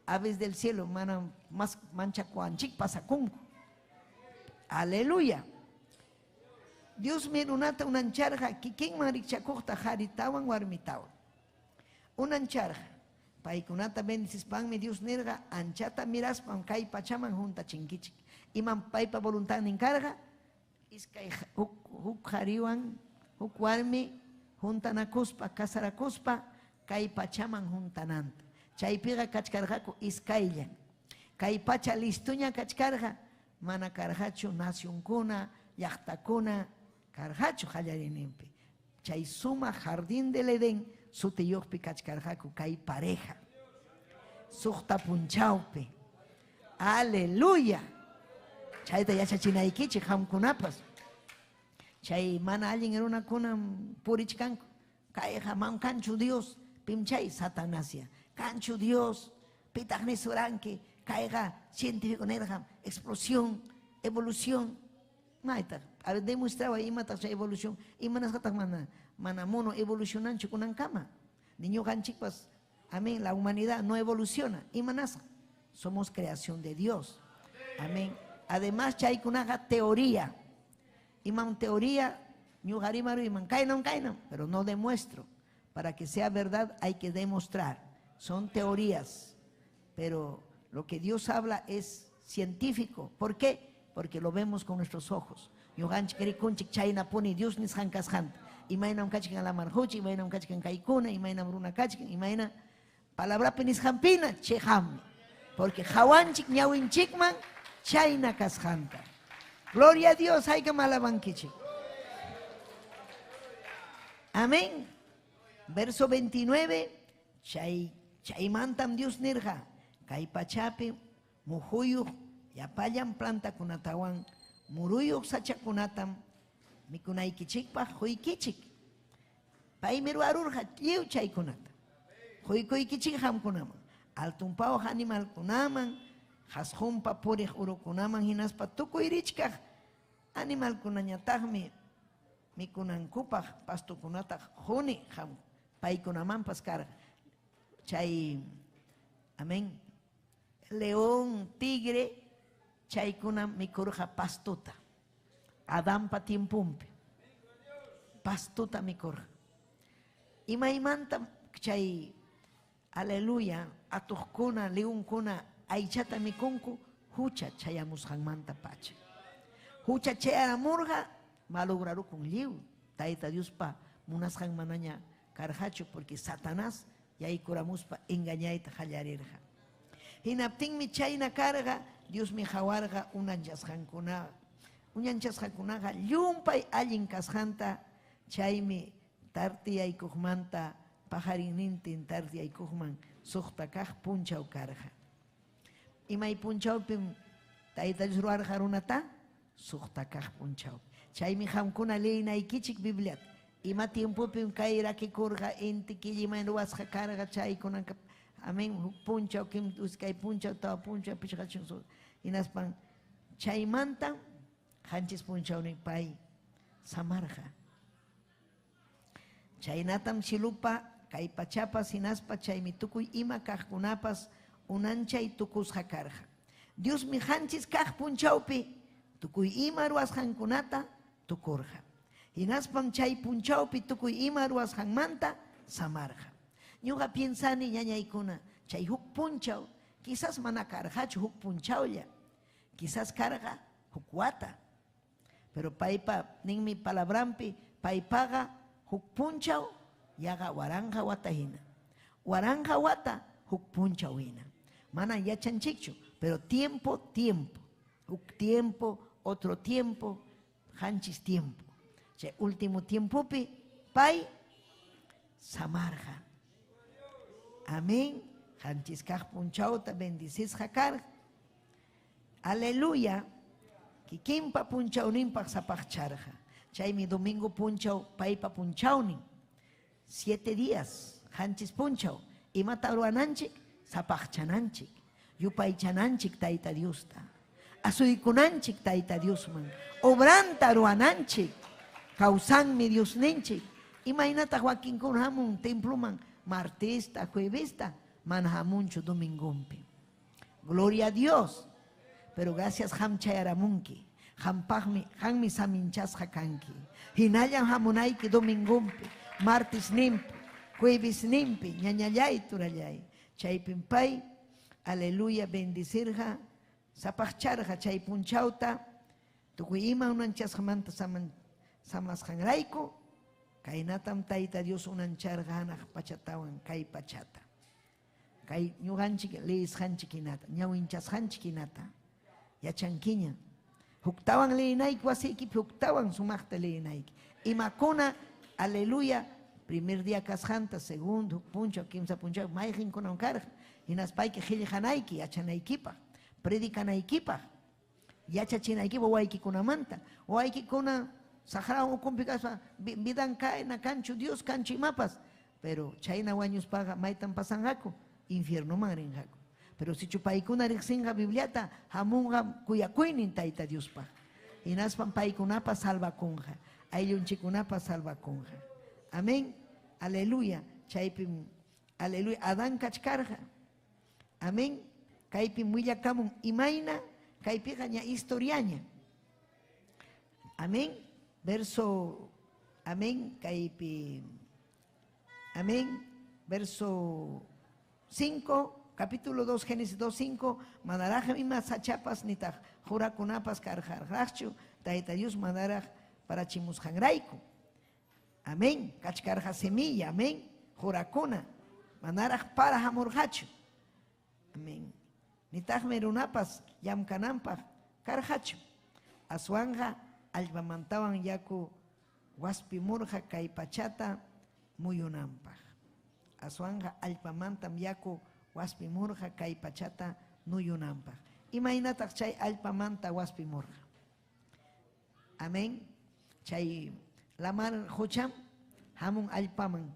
Speaker 6: Aves del cielo mana más manchakuanchik pasakunku. Aleluya. Diosmi runata unancharqa kikinman rikchakuqta qharitawan warmitawan. Unancharqa. Paykunata bendicispanmi Dios nirqa anchata miraspam kay pachaman huntachinkichik. Imam paypa voluntadnin karqa iskay huk qhariwan huk warmi juntanakuspa casarakuspa kay pachaman juntananta. Chaypiqa kachkarqaku iskayllan. Kay pacha listuña kachkarqa mana karqachu nacionkuna, llaqtakuna karqachu qallariyninpi. Chay suma jardín del Edén sutiyuqpi kachkarqaku kay pareja. Suqta punchawpi. Aleluya. Chayta yachachinaykichik qamkunapas. Chay mana allin runakunam purichkanku. Kayqa man kanchu Dios, pim chay Satanasia. Kanchu Dios, pitaq nisuranki, kayqa científico nirqam, explosión, evolución. Maytaq, a ver, demostraba imataq chay evolución, imanasqataq mana mono evolucionanchu kunankama. Ni ñuqanchikpas, amén, la humanidad no evoluciona. Imanasqa, somos creación de Dios. Amén. Además, chaykunaqa teoría. Imam teoría, ñuqarimaru iman kaynam kaynam, pero no demuestro. Para que sea verdad hay que demostrar. Son teorías, pero lo que Dios habla es científico. ¿Por qué? Porque lo vemos con nuestros ojos. Ñuqanchik rikunchik chaynapuni Dios nisqan kasqanta. Imaynam kachkan lamarqucha, imaynam kachkan kaykuna, imaynam runa kachkan, imayna palabrapi nisqanpina chiqammi. Porque hawanchik ñawinchikman chayna kasqanta. Gloria a Dios, haykam alabankichik. Amén. Verso 29, chaymantam Dios nirqa, kay pachapi muhuyuq llapallan plantakunatawan muruyuq sachakunatam mikunaykichikpaq huykichik. Paymi ruwarurqa lliw chaykunata. Huykuykichik qamkunaman, altunpawaq animalkunaman, hasqunpa puriq urukunaman hinaspa tukuy richkaq animalkunañataqmi mikunankupaq pastukunata quni qam paykunamanpas karqa. Chay, amén, león, tigre, chaykuna mikurqa pastuta. Adampa tiempumpi pastuta mikurqa. Imaymanta chay, aleluya, atuqkuna, leonkuna aychata mikunku hucha chayamusqanmanta pacha. Hucha chayaramurqa malograrukun lliw. Tayta Diospa munasqan manaña karqachu porque Satanás yaykuramuspa engañayta qallarirqa. Hinaptinmi chayna karqa, Diosmi hawarqa unanchasqankunaqa llumpay allin kasqanta, chaymi tartiyaykuqmanta pajarinnintin tartiyaykuqman suqta kaq punchaw karqa. Imay punchawpim Tayta Dios ruwarqa runata suqta kaq punchawpi. Chaymi qamkuna leynaykichik Bibliata. Ima tiempopim kay rakikurqa inti killiman ruwasqa karqa chaykunanka. Amén, huk punchaw, kim iskay punchaw, tawa punchaw, pichqa chunka. Hinaspan chaymanta qanchis punchawnin pay samarqa. Chaynatam chilupa kay pachapas hinaspa chaymi tukuy ima kaqkunapas unanchay tukusqa karqa. Diosmi qanchis kaq punchawpi tukuy ima ruwasqankunata Tukurqa. Hinaspam chay punchawpi tukuy ima ruwasqanmanta samarqa. Ñuqa piensani ñañaykuna, chay huk punchaw, quizás mana karqachu huk punchawlla, quizás karqa huk wata. Pero paypa ninmi palabranpi, paypaqa huk punchaw yaqa waranqa wata hina. Waranqa wata huk punchaw hina. Manam yachanchikchu, pero tiempo, tiempo. Huk tiempo, otro tiempo, qanchis tiempo. Chay último tiempopi pay samarqa. Amén. Qanchis kaq punchawta bendicisqa karqa. Aleluya. Kikinpa punchawninpaq sapaqcharqa. Chaymi domingo punchaw paypa punchawnin. 7 días, qanchis punchaw. Imata ruwananchik? Sapaqchananchik. Yupaychananchik Tayta Diosta. Asuykunanchik Tayta Diosman. Obranta ruwananchik. Kawsanmi Diosninchik. Imaynataq wakinkuna hamun temploman martesta, juevesta, mana hamunchu domingonpi. Gloria a Dios. Pero gracias qam chayaramunki. Qampaqmi, qammi saminchasqa kanki. Hinallam hamunayki domingonpi, martes nimpi, jueves nimpi, ñañallay, turallay. Chaypim pay, aleluya, bendecirqa, sapaqcharqa chay punchawta, tukuy ima unanchasqamanta samasqanrayku, kaynatam Tayta Dios unancharqa hanaq pachatawan kay pachata. Kay ñuqanchik leyisqanchik hinata, ñawinchasqanchik hinata, yachankiña. Huktawan leyinayki wasiykipi, huktawan sumaqta leyinayki. Imakuna, aleluya, primer día kasqanta, segundo, huk punchaw, kimsa punchaw, mayqinkunawan karqa. Hinaspayki qillqanayki, yachanaykipaq, predicanaykipaq, yachachinaykipaq wawaykikunamanta. Wawaykikuna saqrawan ukunpi kaspa, vidan kayna kanchu, Dios kanchu imapas. Pero chayna wañuspaqa maytan pasanqaku, infiernoman rinqaku. Pero sichu paykuna riqsinqa Bibliata, hamunqa kuyakuynin Tayta Diospaq. Hinaspam paykunapa salvakunqa, ayllunchikunapa salvakunqa. Amén. Aleluya. Chaypim, aleluya, Adán kachkarqa. Amén. Kaypim willakamun imayna, kaypiqa ña historiaña. Amén. Verso, amén, kaypi, amén, verso 5, capítulo 2, Génesis 2, 5, manaraj ima sachapas nitaq jurakunapas karqarqaqchu, Tayta Dios manaraj parachimusqanrayku. Amén, kachkarqa semilla, amén, jurakuna, manaraj para hamurqachu. Amén. Nitaqmi runapas llamkananpaq karqachu. Aswanja allpamantawan yaku waspimurqa kay pachata muyunanpaq. Aswanja allpamantam yaku waspimurqa kay pachata nuyunanpaq. Imaynataq chay allpamanta waspimurqa? Amén. Chay lamar qocham hamun allpaman.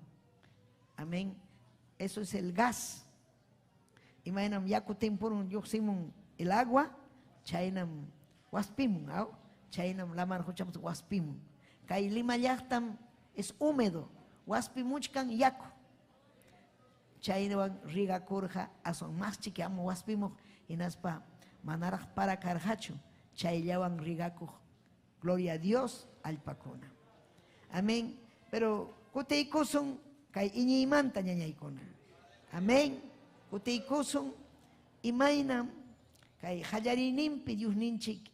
Speaker 6: Amén. Eso es el gas. Imaynam yaku timpurun lluqsimun el agua, chaynam waspimun, aw? Chaynam lamar qocham waspimun. Kay Lima llaqtam es húmedo, waspimuchkan yaku. Chaywan rigakurqa aswan mas chiki amu waspimuq, hinaspa manaraq para karqachu, chayllawan rigakuq. Gloria a Dios, allpakuna. Amén. Pero kutiykusun kay iñiymanta ñañaykuna. Amén. Kutiykusun imaynam kay qallariyninpi Diosninchik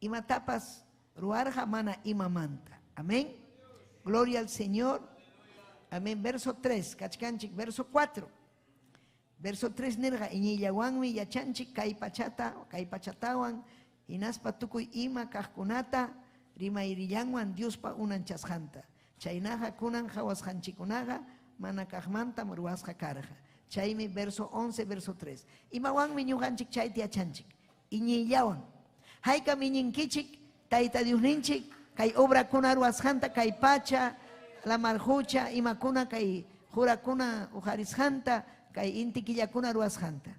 Speaker 6: imatapas ruwarqa mana imamanta. Amén. Gloria al Señor. Amén. Verso 3, kachkanchik, verso 4. Verso 3 nirqa iñiyllawanmi yachanchik kay pachata, kay pachatawan hinaspa tukuy ima kaqkunata rimayrillanwan Diospa unanchasqanta. Chaynaqa kunan qhawasqanchikkunaqa mana kaqmantam ruwasqa karqa. Chaymi verso 11, verso 3. Imawanmi ñuqanchik chayta yachanchik? Iñiyllawan. Haykam iñinkichik Tayta Diosninchik kay obrakuna ruwasqanta, kay pacha, lamar qocha, imakuna kay qurakuna uqarisqanta, kay inti killakuna ruwasqanta.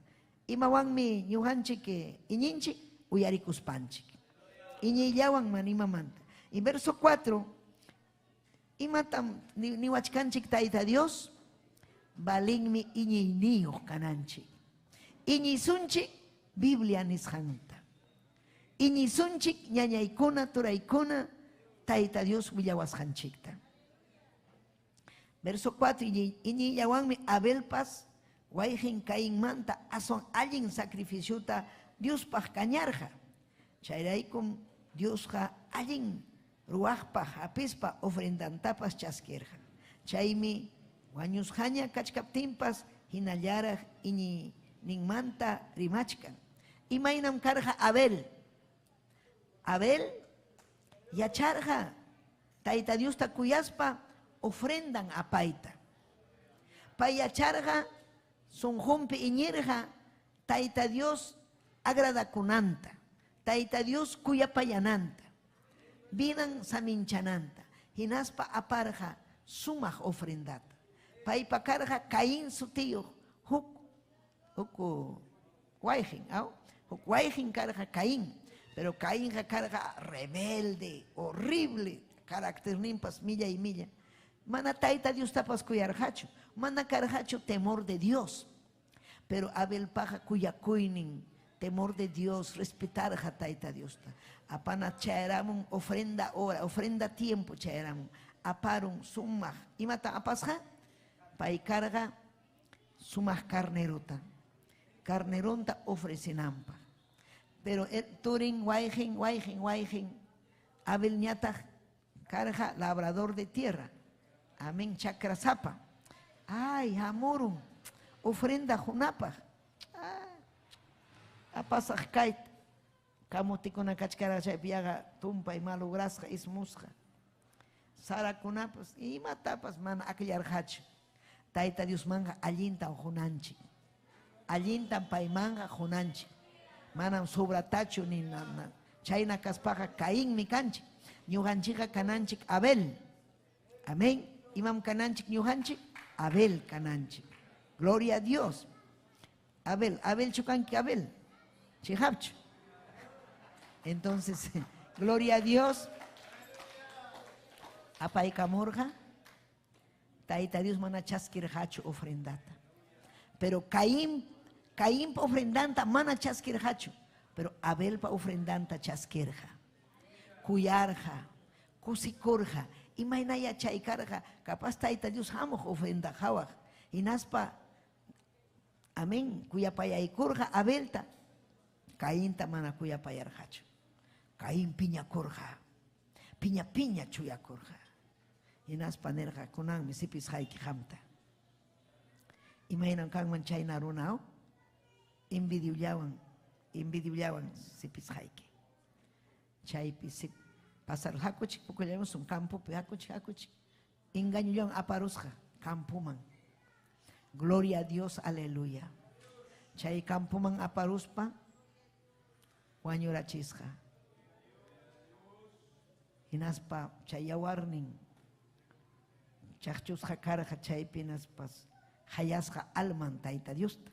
Speaker 6: Imawanmi ñuqanchik iñinchik? Uyarikuspanchik. Iñiyllawan mana imamanta. Y verso 4, imatam niwachkanchik Tayta Dios? Valinmi iñiyniyuq kananchik. Iñisunchik Biblia nisqanta. Iñisunchik ñañaykuna, turaykuna, Tayta Dios willawasqanchikta. Verso 4, iñiyllawanmi Abelpas wayqin Cainmanta aswan allin sacrificiota Diospaq kañarqa. Chayraykum Diosqa allin ruwaqpaq hapispa ofrendantapas chaskirqa. Chaymi wañusqaña kachkaptinpas hinallaraq iñiyninmanta rimachkan. Imaynam karqa Abel? Abel yacharqa Tayta Diosta kuyaspa ofrendan apayta. Pay yacharqa sunqunpi iñirqa Tayta Dios agradakunanta, Tayta Dios kuyapayananta, vidan saminchananta, hinaspa aparqa sumaq ofrendata. Paypa karqa Caín sutiyuq huk huk wayqin, aw? Huk wayqin karqa Caín, pero Cainqa karqa rebelde, horrible, caracterninpas millay milla. Mana Tayta Diostapas kuyarqachu, mana karqachu temor de Dios. Pero Abelpaqa kuyakuynin, temor de Dios, respetarqa Tayta Diosta. Apana chayaramun ofrenda hora, ofrenda tiempo chayaramun. Aparun sumaq, imata apasqa? Pay karqa sumaq carnerota. Carneronta ofrecenanpaq. Pero turin wayqin, wayqin, wayqin, Abel ñataq karqa labrador de tierra. Amén, chakrasapa. Ay, hamurun, ofrenda hunapaq. Apasaq kayta. Kamutikuna kachkara chaypi yaqa tumpay malograsqa, ismusqa. Sarakunapas, imatapas mana akllarqachu. Tayta Diosmanqa allintam qunanchik. Allintam paymanqa qunanchik. Manam sobratachu ni chayna kaspaqa Cainmi kanchik. Ñuqanchikqa kananchik Abel. Amén. Imam kananchik ñuqanchik? Abel kananchik. Gloria a Dios. Abel, Abel chukanki Abel. Chihapchu. Entonces, gloria a Dios. Apaykamurqa. Tayta Dios mana chaskirqachu ofrendata. Pero Caín, Caínpa ofrendanta mana chaskirqachu, pero Abelpa ofrendanta chaskirqa. Kuyarqa, kusikurqa, imayna yachaykarqa, capaz Tayta Dios hamuq ofrenda hawaq. Hinaspa, amén, kuyapayaykurqa Abelta, Cainta mana kuyapayarqachu. Caín piñakurqa, piña piña chuyakurqa. Hinaspa nirqa, kunanmi sipisqayki qamta. Imaynam kanman chayna runa, envidiollawan, envidiollawan sipisqayki. Chaypi pasar hakuchik pukullamusun campopi hakuchik hakuchik. Engañollawan aparusqa campoman. Gloria a Dios, aleluya. Chay campoman aparuspa wañurachisqa. Hinaspa chay yawarnin chaqchusqa karqa chaypi hinaspas hayasqa alman Tayta Diosta.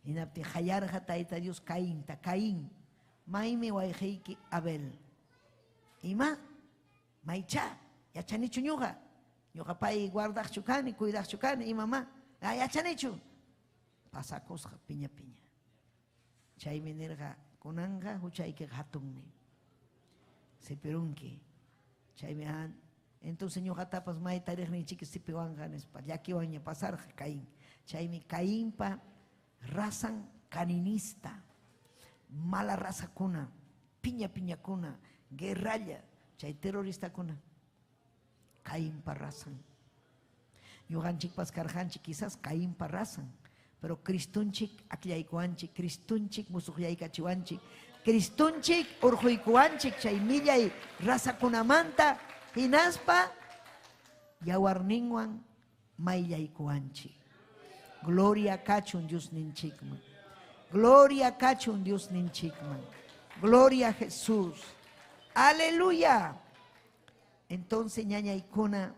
Speaker 6: Hinaptin hayarqa Tayta Dios Cainta, Caín, maymi wayqiyki Abel. Ima? Maycha, yachanichu ñuqa? Ñuqa pay guardaqchu kani, cuidaqchu kani, imama? Ah, yachanichu. Pasakusqa piña piña. Chaymi nirqa, kunanqa huchaykiqa hatunmi. Sipirunki. Chaymi entonces ñuqatapas may tariqninchiki sipiwanqa nispa, llakiwanña pasarqa Caín. Chaymi Cainpa razan caninista, mala razakuna, piña piñakuna, guerralla, chay terroristakuna, Cainpa razan. Ñuqanchikpas karqanchik quizás Cainpa razan, pero Cristunchik akllaykuwanchik, Cristunchik musuqllaykachiwanchik, Cristunchik urquykuwanchik chay millay razakunamanta hinaspa yawarninwan mayllaykuwanchik. Gloria kachun Diosninchikman. Gloria kachun Diosninchikman. Gloria a Jesús. Aleluya. Entonces ñañaykuna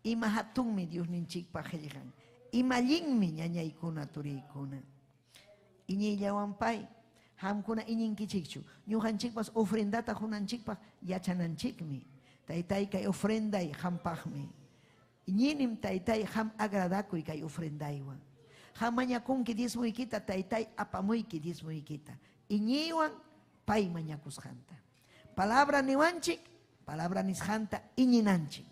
Speaker 6: ima hatunmi Diosninchikpa qillqan. Ima allinmi ñañaykuna turiykuna. Iñiyllawan pay hamkuna iñinkichikchu. Ñuqanchikpas ofrendata qunanchikpaq yachananchikmi. Taytay kay ofrenday hampaqmi. Iñinim taytay ham agradakuy kay ofrendaywan. Ham mañakunki diezmuykita taytay apamuyki diezmuykita. Iñiywan pay mañakusqanta. Palabra niwanchik, Palabra nisqanta iñinanchik.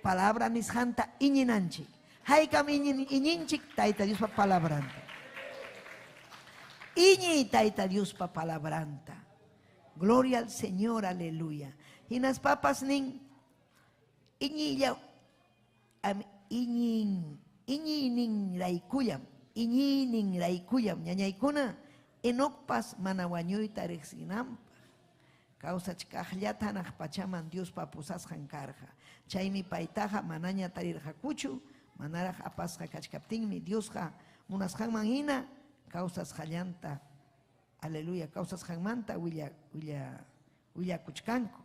Speaker 6: Palabra nisqanta iñinanchik. Haykam iñinchik Tayta Diospa palabranta. Iñiy Tayta Diospa palabranta. Gloria al Señor, aleluya. Hinaspapas nin iñiylla iñin iñiynin raykullam, iñiynin raykullam ñañaykuna Enocpas mana wañuyta riqsinanpaq kawsachkaqllata hanaq pachaman Diospa pusasqan karqa. Chaymi paytaqa manaña tarirqakuchu, manaraq apasqa kachkaptinmi Diosqa munasqanman hina kawsasqallanta, aleluya, kawsasqanmanta willa willa willakuchkanku.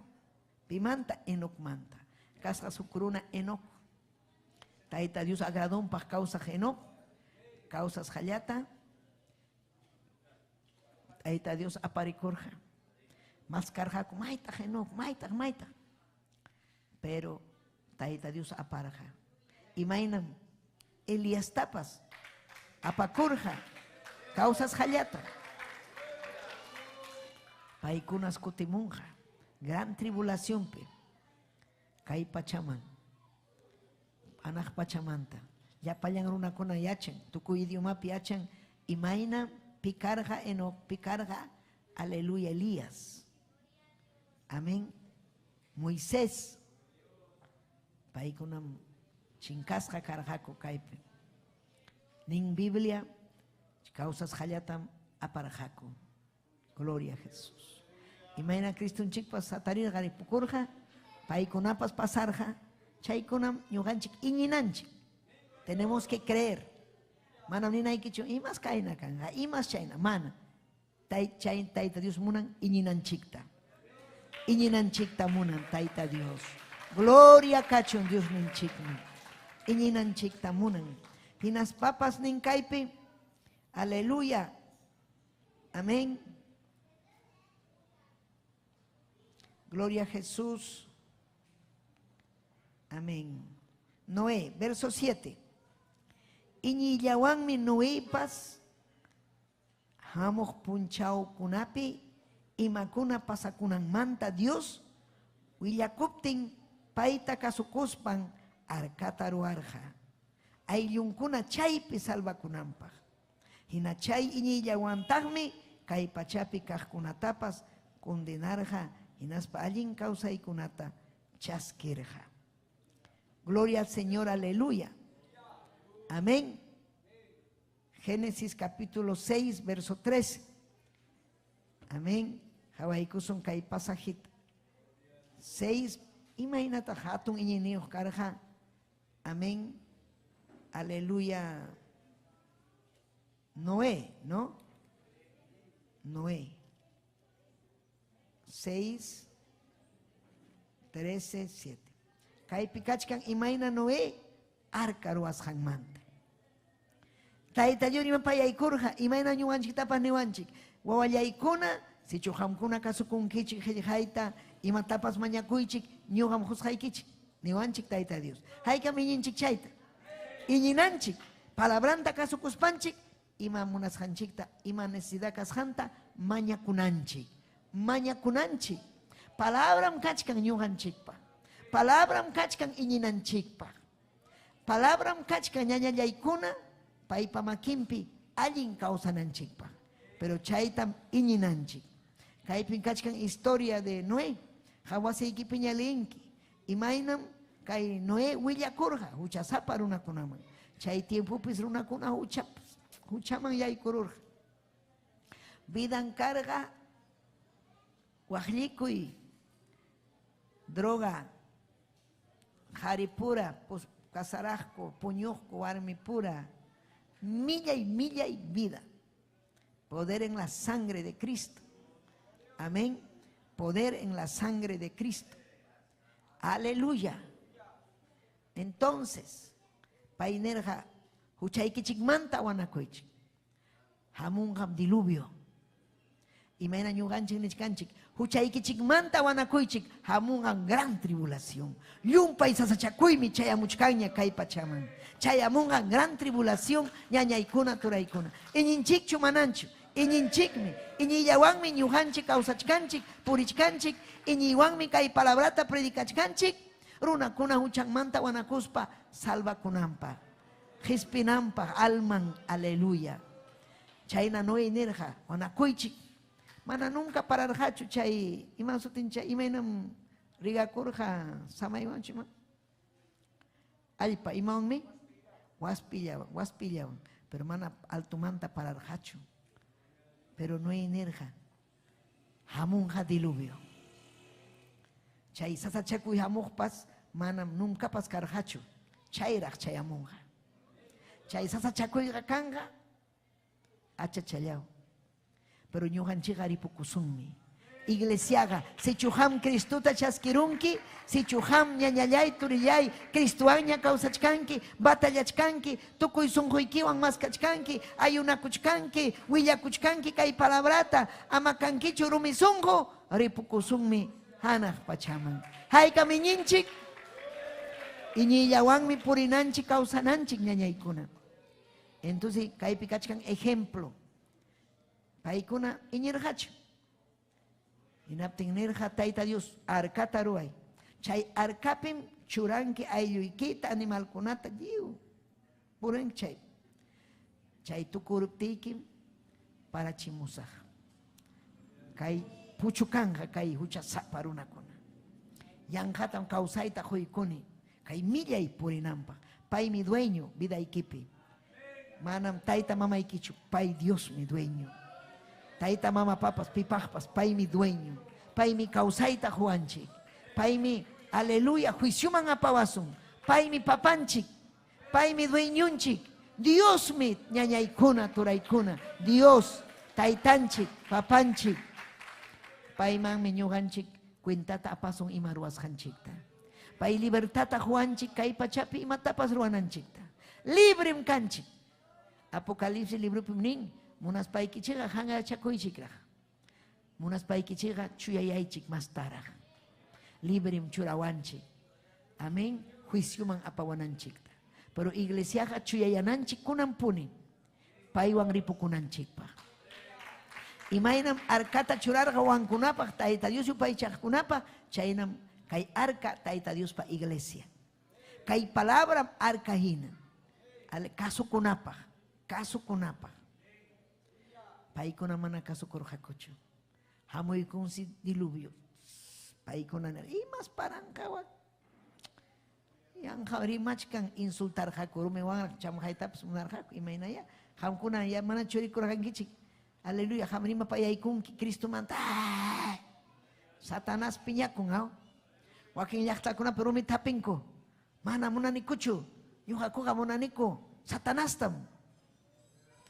Speaker 6: Pimanta? Enocmanta. Kasqa huk runa Enoc. Tayta Dios agradonpaq kawsaq Enoc, kawsasqallata Tayta Dios aparikurqa. Maskarqaku, maytaq Enoc, maytaq, maytaq. Pero Tayta Dios aparqa. Imaynam Eliastapas apakurqa kawsasqallata. Paykunas kutimunqa gran tribulacionpi kay pachaman, anaq pachamanta. Llapallan runakuna yachan, tukuy idiomapi yachan imayna pikarqa Enoc, pikarqa, aleluya, Elías. Amén. Moisés. Paykunam chinkasqa karqaku kaypi. Nin Biblia, kawsasqallatam aparqaku. Gloria a Jesús. Imayna Cristonchikpas hatarirqa ripukurqa, paykunapas pasarqa, chaykunam ñuqanchik iñinanchik. Tenemos que creer. Manam ninaykichu, imas kayna kanqa, imas chayna, mana. Chay Tayta Dios munan iñinanchikta. Iñinanchikta munan Tayta Dios. Gloria kachun Dios ninchikman. Iñinanchikta munan. Hinaspapas nin kaypi, aleluya. Amén. Gloria a Jesús. Amén. Noé, verso 7. Iñillawanmi Noépas hamuq punchawkunapi imakuna pasakunanmanta Dios willakuptin payta kasukuspan arcata ruwarqa, ayllunkuna chaypi salvakunanpaq. Hina chay iñiyllawantaqmi kay pachapi kaqkunatapas condenarqa hinaspa allin kawsaykunata chaskirqa. Gloria al Señor, aleluya. Amén. Génesis capítulo 6, verso 13. Amén. Hawaykusun kay pasajita. 6. Imaynata hatun iñiyniyuq karqa. Amén. Aleluya. Noé, ¿no? Noé. 6, 13, 7. Kaypi kachkan imayna Noé arca ruwasqanmanta. Tayta Dios rimapayaykurqa, imayna ñuqanchiktapas niwanchik. Wawallaykuna, sichu qamkuna kasukunkichik qillqayta, imatapas mañakuychik, ñuqam qusqaykichik. Niwanchik Tayta Dios. Haykam iñinchik chayta. Iñinanchik, palabranta kasukuspanchik, ima munasqanchikta, ima necesidad kasqanta mañakunanchik. Mañakunanchik. Palabram kachkan ñuqanchikpaq. Palabram kachkan iñinanchikpaq. Palabram kachkan ñañallaykuna paypa makinpi allin kawsananchikpaq. Pero chaytam iñinanchik. Kaypin kachkan historia de Noé. Hawasiykipiña leenki. Imaynam kay Noé willakurqa huchasapa runakunaman. Chay tiempopis runakuna huchaman yaykururqa. Vidan karqa waqllikuy, droga, qharipura, casaraqku, puñuqku, warmipura, millay, millay vida. Poder en la sangre de Cristo. Amén. Poder en la sangre de Cristo. Aleluya. Entonces, pay nirqa, huchaykichikmanta wanakuychik. Hamunqam diluvio. Imayna ñuqanchik nichkanchik, huchaykichikmanta wanakuychik, hamunqam gran tribulación. Llumpay sasachakuymi chayamuchkanña kay pachaman. Chayamunqam gran tribulación, ñañaykuna, turaykuna. Iñinchikchu mananchu, Iñinchikmi, iñiyllawanmi ñuqanchik kawsachkanchik, purichkanchik, iñiywanmi kay palabrata predicachkanchik, runakuna huchanmanta wanakuspa salvakunanpaq, qispinanpaq alman, aleluya. Chayna Noé nirqa, wanakuychik. Mana nunca pararqachu chay ima sutin chay imaynam rigakurqa samaywanchu ima? Allpa imawanmi? Waspillawan, waspillawan, pero mana altumanta pararqachu. Pero Noé nirqa, hamunqa diluvio. Chay sasachakuy hamuqpas manam nuncapas karqachu, chayraq chayamunqa. Chay sasachakuyqa kanqa achachallaw. Pero ñuqanchikqa ripukusunmi. Iglesiaqa, sichu qam Cristota chaskirunki, sichu qam ñañallay, turillay, Cristowanña kawsachkanki, batallachkanki, tukuy sunquykiwan maskachkanki, ayunakuchkanki, willakuchkanki kay palabrata, ama kankichu rumi sunqu, ripukusunmi hanaq pachaman. Haykam iñinchik? Iñiyllawanmi purinanchik, kawsananchik ñañaykuna. Entonces, kaypi kachkan ejemplo. Paykuna iñirqachu. Hinaptin nirqa Tayta Dios, arcata ruway. Chay arcapim churanki aylluykita, animalkunata, lliw purinki chay. Chay tukuruptiykim parachimusaq. Kay puchukanqa kay huchasapa runakuna. Yanqatam kawsayta quykuni kay millay purinanpaq. Paymi dueño vidaykipi. Manam tayta mamaykichu, pay Diosmi dueño. Tayta mama papas, pipaqpas, paymi dueño. Paymi kawsayta quwanchik. Paymi, aleluya, juicioman apawasun. Paymi papanchik. Paymi dueñonchik. Diosmi ñañaykuna, turaykuna. Dios, taytanchik, papanchik. Paymanmi ñuqanchik cuentata apasun ima ruwasqanchikta. Pay libertata quwanchik kay pachapi imatapas ruwananchikta. Librem kanchik. Apocalipsis libropim nin, munaspaykichikqa hanqachakuychikraq. Munaspaykichikqa chuyayaychik mastaraq. Librem churawanchik. Amén. Juicioman apawananchikta. Pero iglesiaqa chuyayananchik kunanpuni. Paywan ripukunanchikpaq. Imaynam arcata churarqa wankunapaq, Tayta Dios yupaychaqkunapaq, chaynam kay arca Tayta Diospa iglesia. Kay palabram arca hina. Kasukunapaq, kasukunapaq. Paykuna mana kasukurqakuchu. Hamuykunsi diluvio. Paykuna nirqa, imas paranqawan? Yanqa rimachkan insultarqaku, rumiwanraq chamqaytapas munarqaku, imaynaya? Qamkuna ya mana churikurqankichik. Aleluya, qam rimapayaykunki Cristomanta. Satanás piñakun, aw? Wakin llaqtakunapi rumi tapinku. Mana munanikuchu. Ñuqakuqa munaniku Satanastam.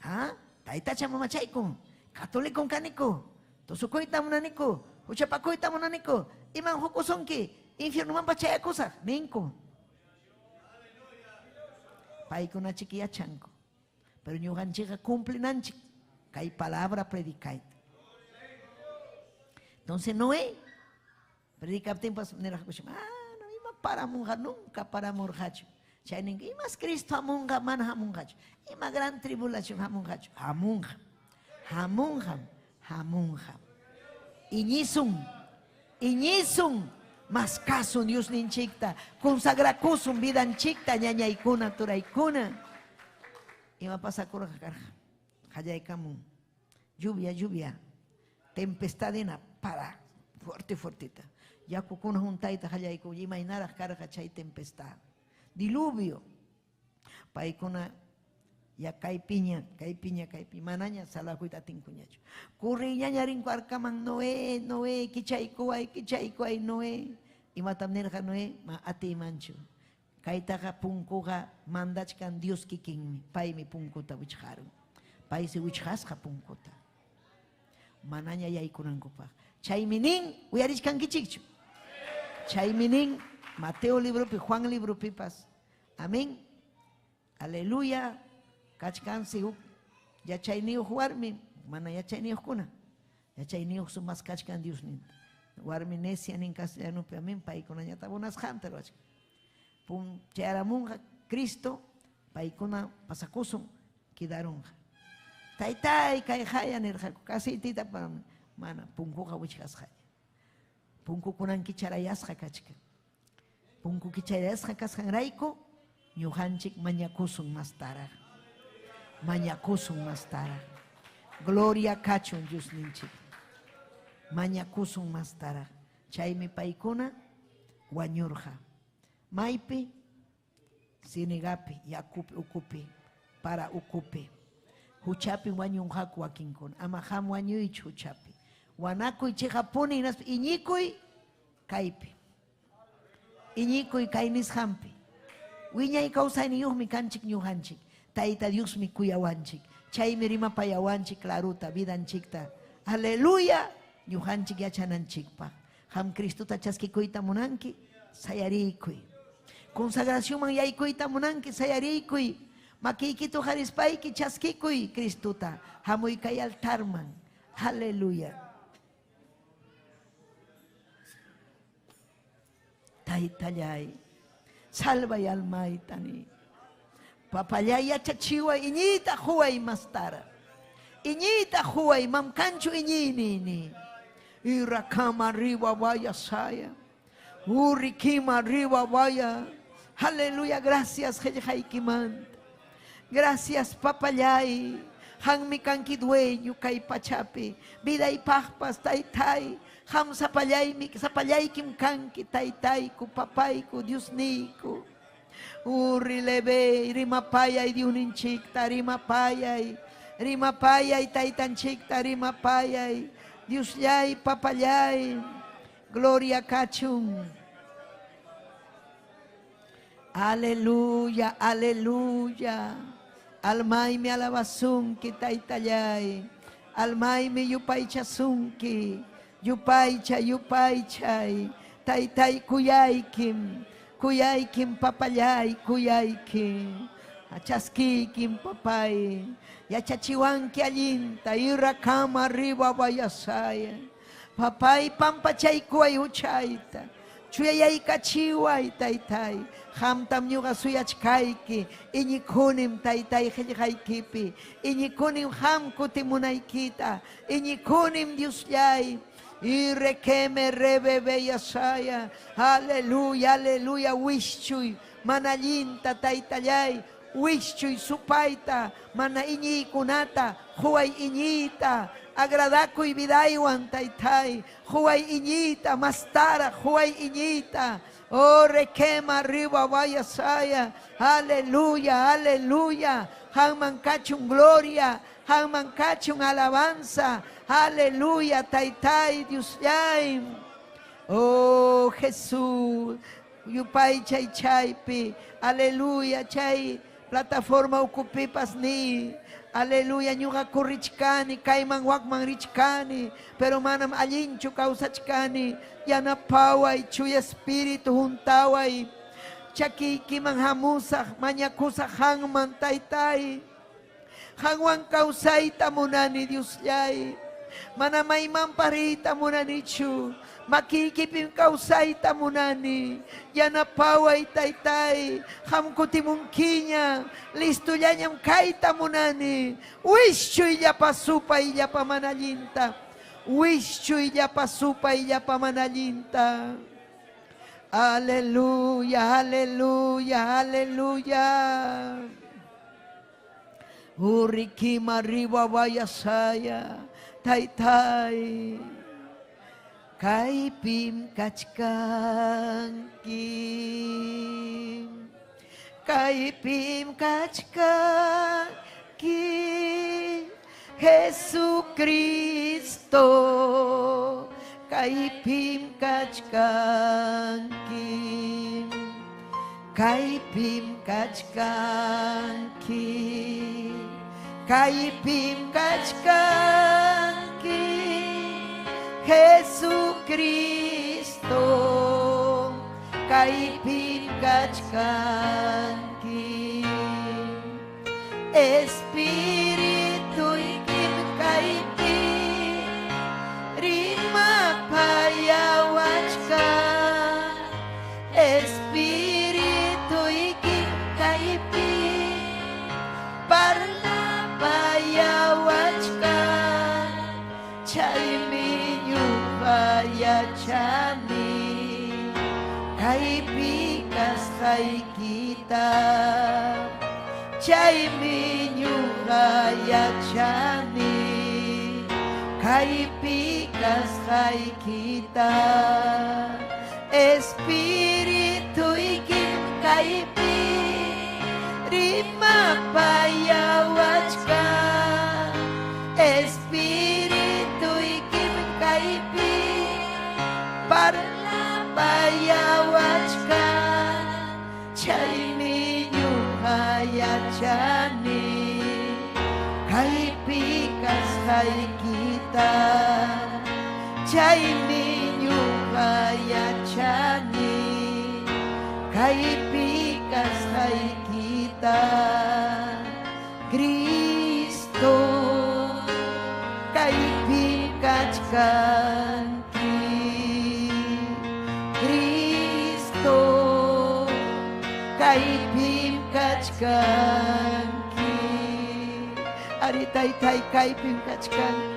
Speaker 6: Ha? Taytacha mamachaykun. Catolicon kaniku. Tusukuyta munaniku. Huchapakuyta munaniku. Iman hukusunki. Infiernomanpas chayakusaq. Ninku. Paykunachik yachanku. Pero ñuqanchikqa cumplinanchik kay palabra predicayta. Entonces Noé predicaptinpas nirqakush, mana ima paramunqa, nunca paramurqachu. Chaynin, imas Cristo hamunqa, mana hamunqachu. Ima gran tribulación hamunqachu. Hamunqa, hamunqam, hamunqam. Iñisun, iñisun, maskasun Diosninchikta, consagrakusun vidanchikta, ñañaykuna, turaykuna. Ima pasakurqa karqa, qallaykamun, lluvia, lluvia, tempestadina para, fuerte, fuertita. Yakukuna juntayta qallayku, imaynaraq karqa chay tempestad. Diluvio. Paykuna ya kay piña, kay piña, kay piña, manaña salakuyta atinkuñachu. Kurriñaña rinku arcaman, Noé, Noé, kichaykuway, kichaykuway, Noé. Imatam nirqa Noé? Ma atiymanchu. Kaytaqa punkuqa mandachkan Dios kikinmi, paymi punkuta wichqarun. Paysi wichqasqa punkuta. Manaña yaykunankupaq. Chaymi nin, uyarichkankichikchu. Chaymi nin, Mateo libropi, Juan libropipas. Amén. Aleluya. Kachkansi huk yachayniyuq warmi, mana yachayniyuqkuna. Yachayniyuq sumas kachkan Dios nin. Warmi necia nin castellanopi, amén, paykunañata munasqanta ruwachkan. Pum, chayaramunqa Cristo, paykuna pasakusun, quedarunqa. Taytay, kayqaya nirqaku, kasitita mana punkuqa wichqasqaña. Punkukunan kicharayasqa kachkan. Punku kicharayasqa kasqanrayku ñuqanchik mañakusun mastaraq. Mañakusun mastaraq. Gloria kachun Diosninchik. Mañakusun mastaraq. Chaymi paykuna wañurqa. Maypi? Ciénegapi, yakupi, ukupi, para ukupi. Huchapi wañunqaku wakinkuna. Ama qam wañuychu huchapi. Wanakuy chiqapuni hinaspa iñikuy kaypi. Iñikuy kay nisqanpi. Wiñay kawsayniyuqmi kanchik ñuqanchik. Tayta Diosmi kuyawanchik. Chaymi rimapayawanchik claruta vidanchikta. Aleluya. Ñuqanchik yachananchikpaq. Qam Cristota chaskikuyta munanki, sayarikuy. Consagracionman yaykuyta munanki, sayarikuy. Makiykita harispayki chaskikuy Cristota. Hamuy kay altarman. Aleluya. Taytallay, salvay almaytani. Papallay yachachiway iñiyta huway mastara. Iñiyta huway mamkanchu iñiynini. Irakama arriba vaya saya. Urikima arriba vaya. Aleluya, gracias Jejaikimanta. Gracias papallay. Hanmi kanki dueño kay pachapi. Vida y pajpas taytay. Ham sapallaymi sapallaykim kanki taytayku papayku Diosniyku. Urri lebe rimapayay Diosninchikta rimapayay. Rimapayay taytanchikta rimapayay. Diosllay papallay. Gloria kachun. Aleluya, aleluya. Almaymi alabasunki taytallay. Almaymi yupaychasunki. Yupaycha, yupaychay. Taytay kuyaykim. Kuyaykim papallay, kuyaykim. Chaskikim papay. Yachachiwanki allinta. Irakama arriba vayasaya. Papay pampachaykuway huchayta. Chuyayaykachiway taytay. Qamtam ñuqa suyachkayki. Iñikunim taytay qillqaykipi. Iñikunim qam kutimunaykita. Iñikunim Diosllay. Y requeme rebebe yasaya. Aleluya, aleluya. Wischuy manallinta taytallay. Wischuy supayta mana iñiykunata. Huway iñiyta. Agradakuy vidaywan taytay. Huway iñiyta mastara. Huway iñiyta. Oh, requema arriba vaya saya. Aleluya, aleluya. Hanman kachun gloria. Hanman kachun alabanza. Aleluya, taytay, Diosllay. Oh, Jesús. Yupay chay chaypi. Aleluya, chay plataforma ukupipas ni. Aleluya, ñuqa kurrichkani, kayman wakman richkani, pero manam allinchu kawsachkani, yanapaway, chuya espíritu juntaway, chakiykiman hamusaq, mañakusaq hanman taytay. Hanwan kawsayta munani Diosllay. Mana mayman pariyta munanichu. Makiykipim kawsayta munani. Yanapaway taytay. Qam kutimunkiña. Listullañam kayta munani. Wischuy llapa supay llapa mana allinta. Wischuy llapa supay llapa mana allinta. Aleluya, aleluya, aleluya. Urikima arriba vaya saya. Taytay. Kaypim kachkanki. Kaypim kachkanki. Jesucristo. Kaypim kachkanki. Kaypim kachkanki. Kaypim kachkanki. Jesucristo. Kaypim kachkanki. Espirituykim kaypi rimapayawachkan. Espirituykim kaypi parlapayawachkan. Chaymi ñuqa yachani kaypi kasqaykita. Chaymi ñuqa yachani kaypi kasqaykita. Espirituykim kaypi rimapayawachkan. Espirituykim kaypi parlapayawachkan. Chaymi ñuqa yachani kaypi kasqaykita. Chaymi ñuqa yachani kaypi kasqaykita. Cristo kaypi kachkanki. Cristo kaypim kachkanki. Ari taytay kaypim kachkanki.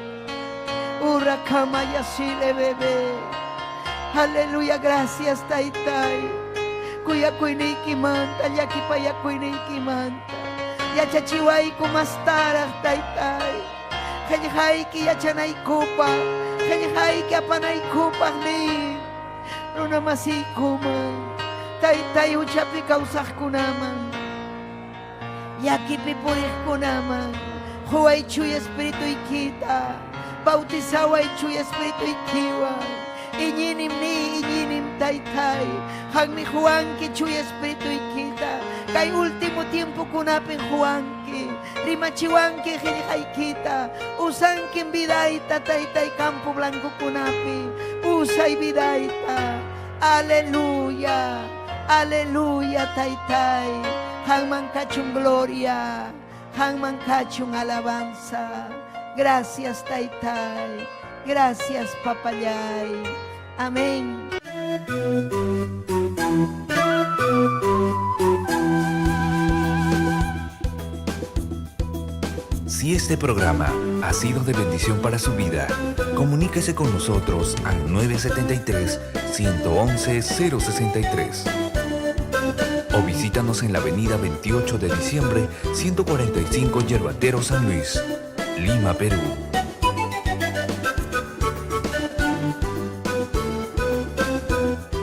Speaker 6: Urakamaya shile bebé. Aleluya, gracias taytay. Kuyakuyniykimanta, llakipayakuyniykimanta. Yachachiwayku mastaraq taytay. Qillqayki yachanaykupaq, qillqayki apanaykupaq nin. Runa masiykuman, taytay huchapi kawsaqkunaman, llakipi puriqkunaman, quway chuya espirituykita, bautizaway chuya espirituykiwan. Iñinim ni, iñinim taytay, qanmi quwanki chuya espirituykita, kay último tiempokunapin quwanki, rimachiwanki qillqaykita, usankin vidayta taytay campo blancokunapi, usay vidayta. Aleluya, aleluya taytay, qanman kachun gloria, qanman kachun alabanza. Gracias taytay, gracias papallay. Amén.
Speaker 1: Si este programa ha sido de bendición para su vida, comuníquese con nosotros al 973-111-063. O visítanos en la avenida 28 de diciembre, 145 Yerbatero, San Luis, Lima, Perú.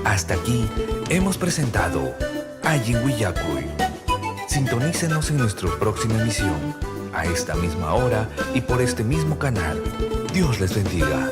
Speaker 1: Hasta aquí hemos presentado Allin Willakuy. Sintonícenos en nuestra próxima emisión, a esta misma hora y por este mismo canal. Dios les bendiga.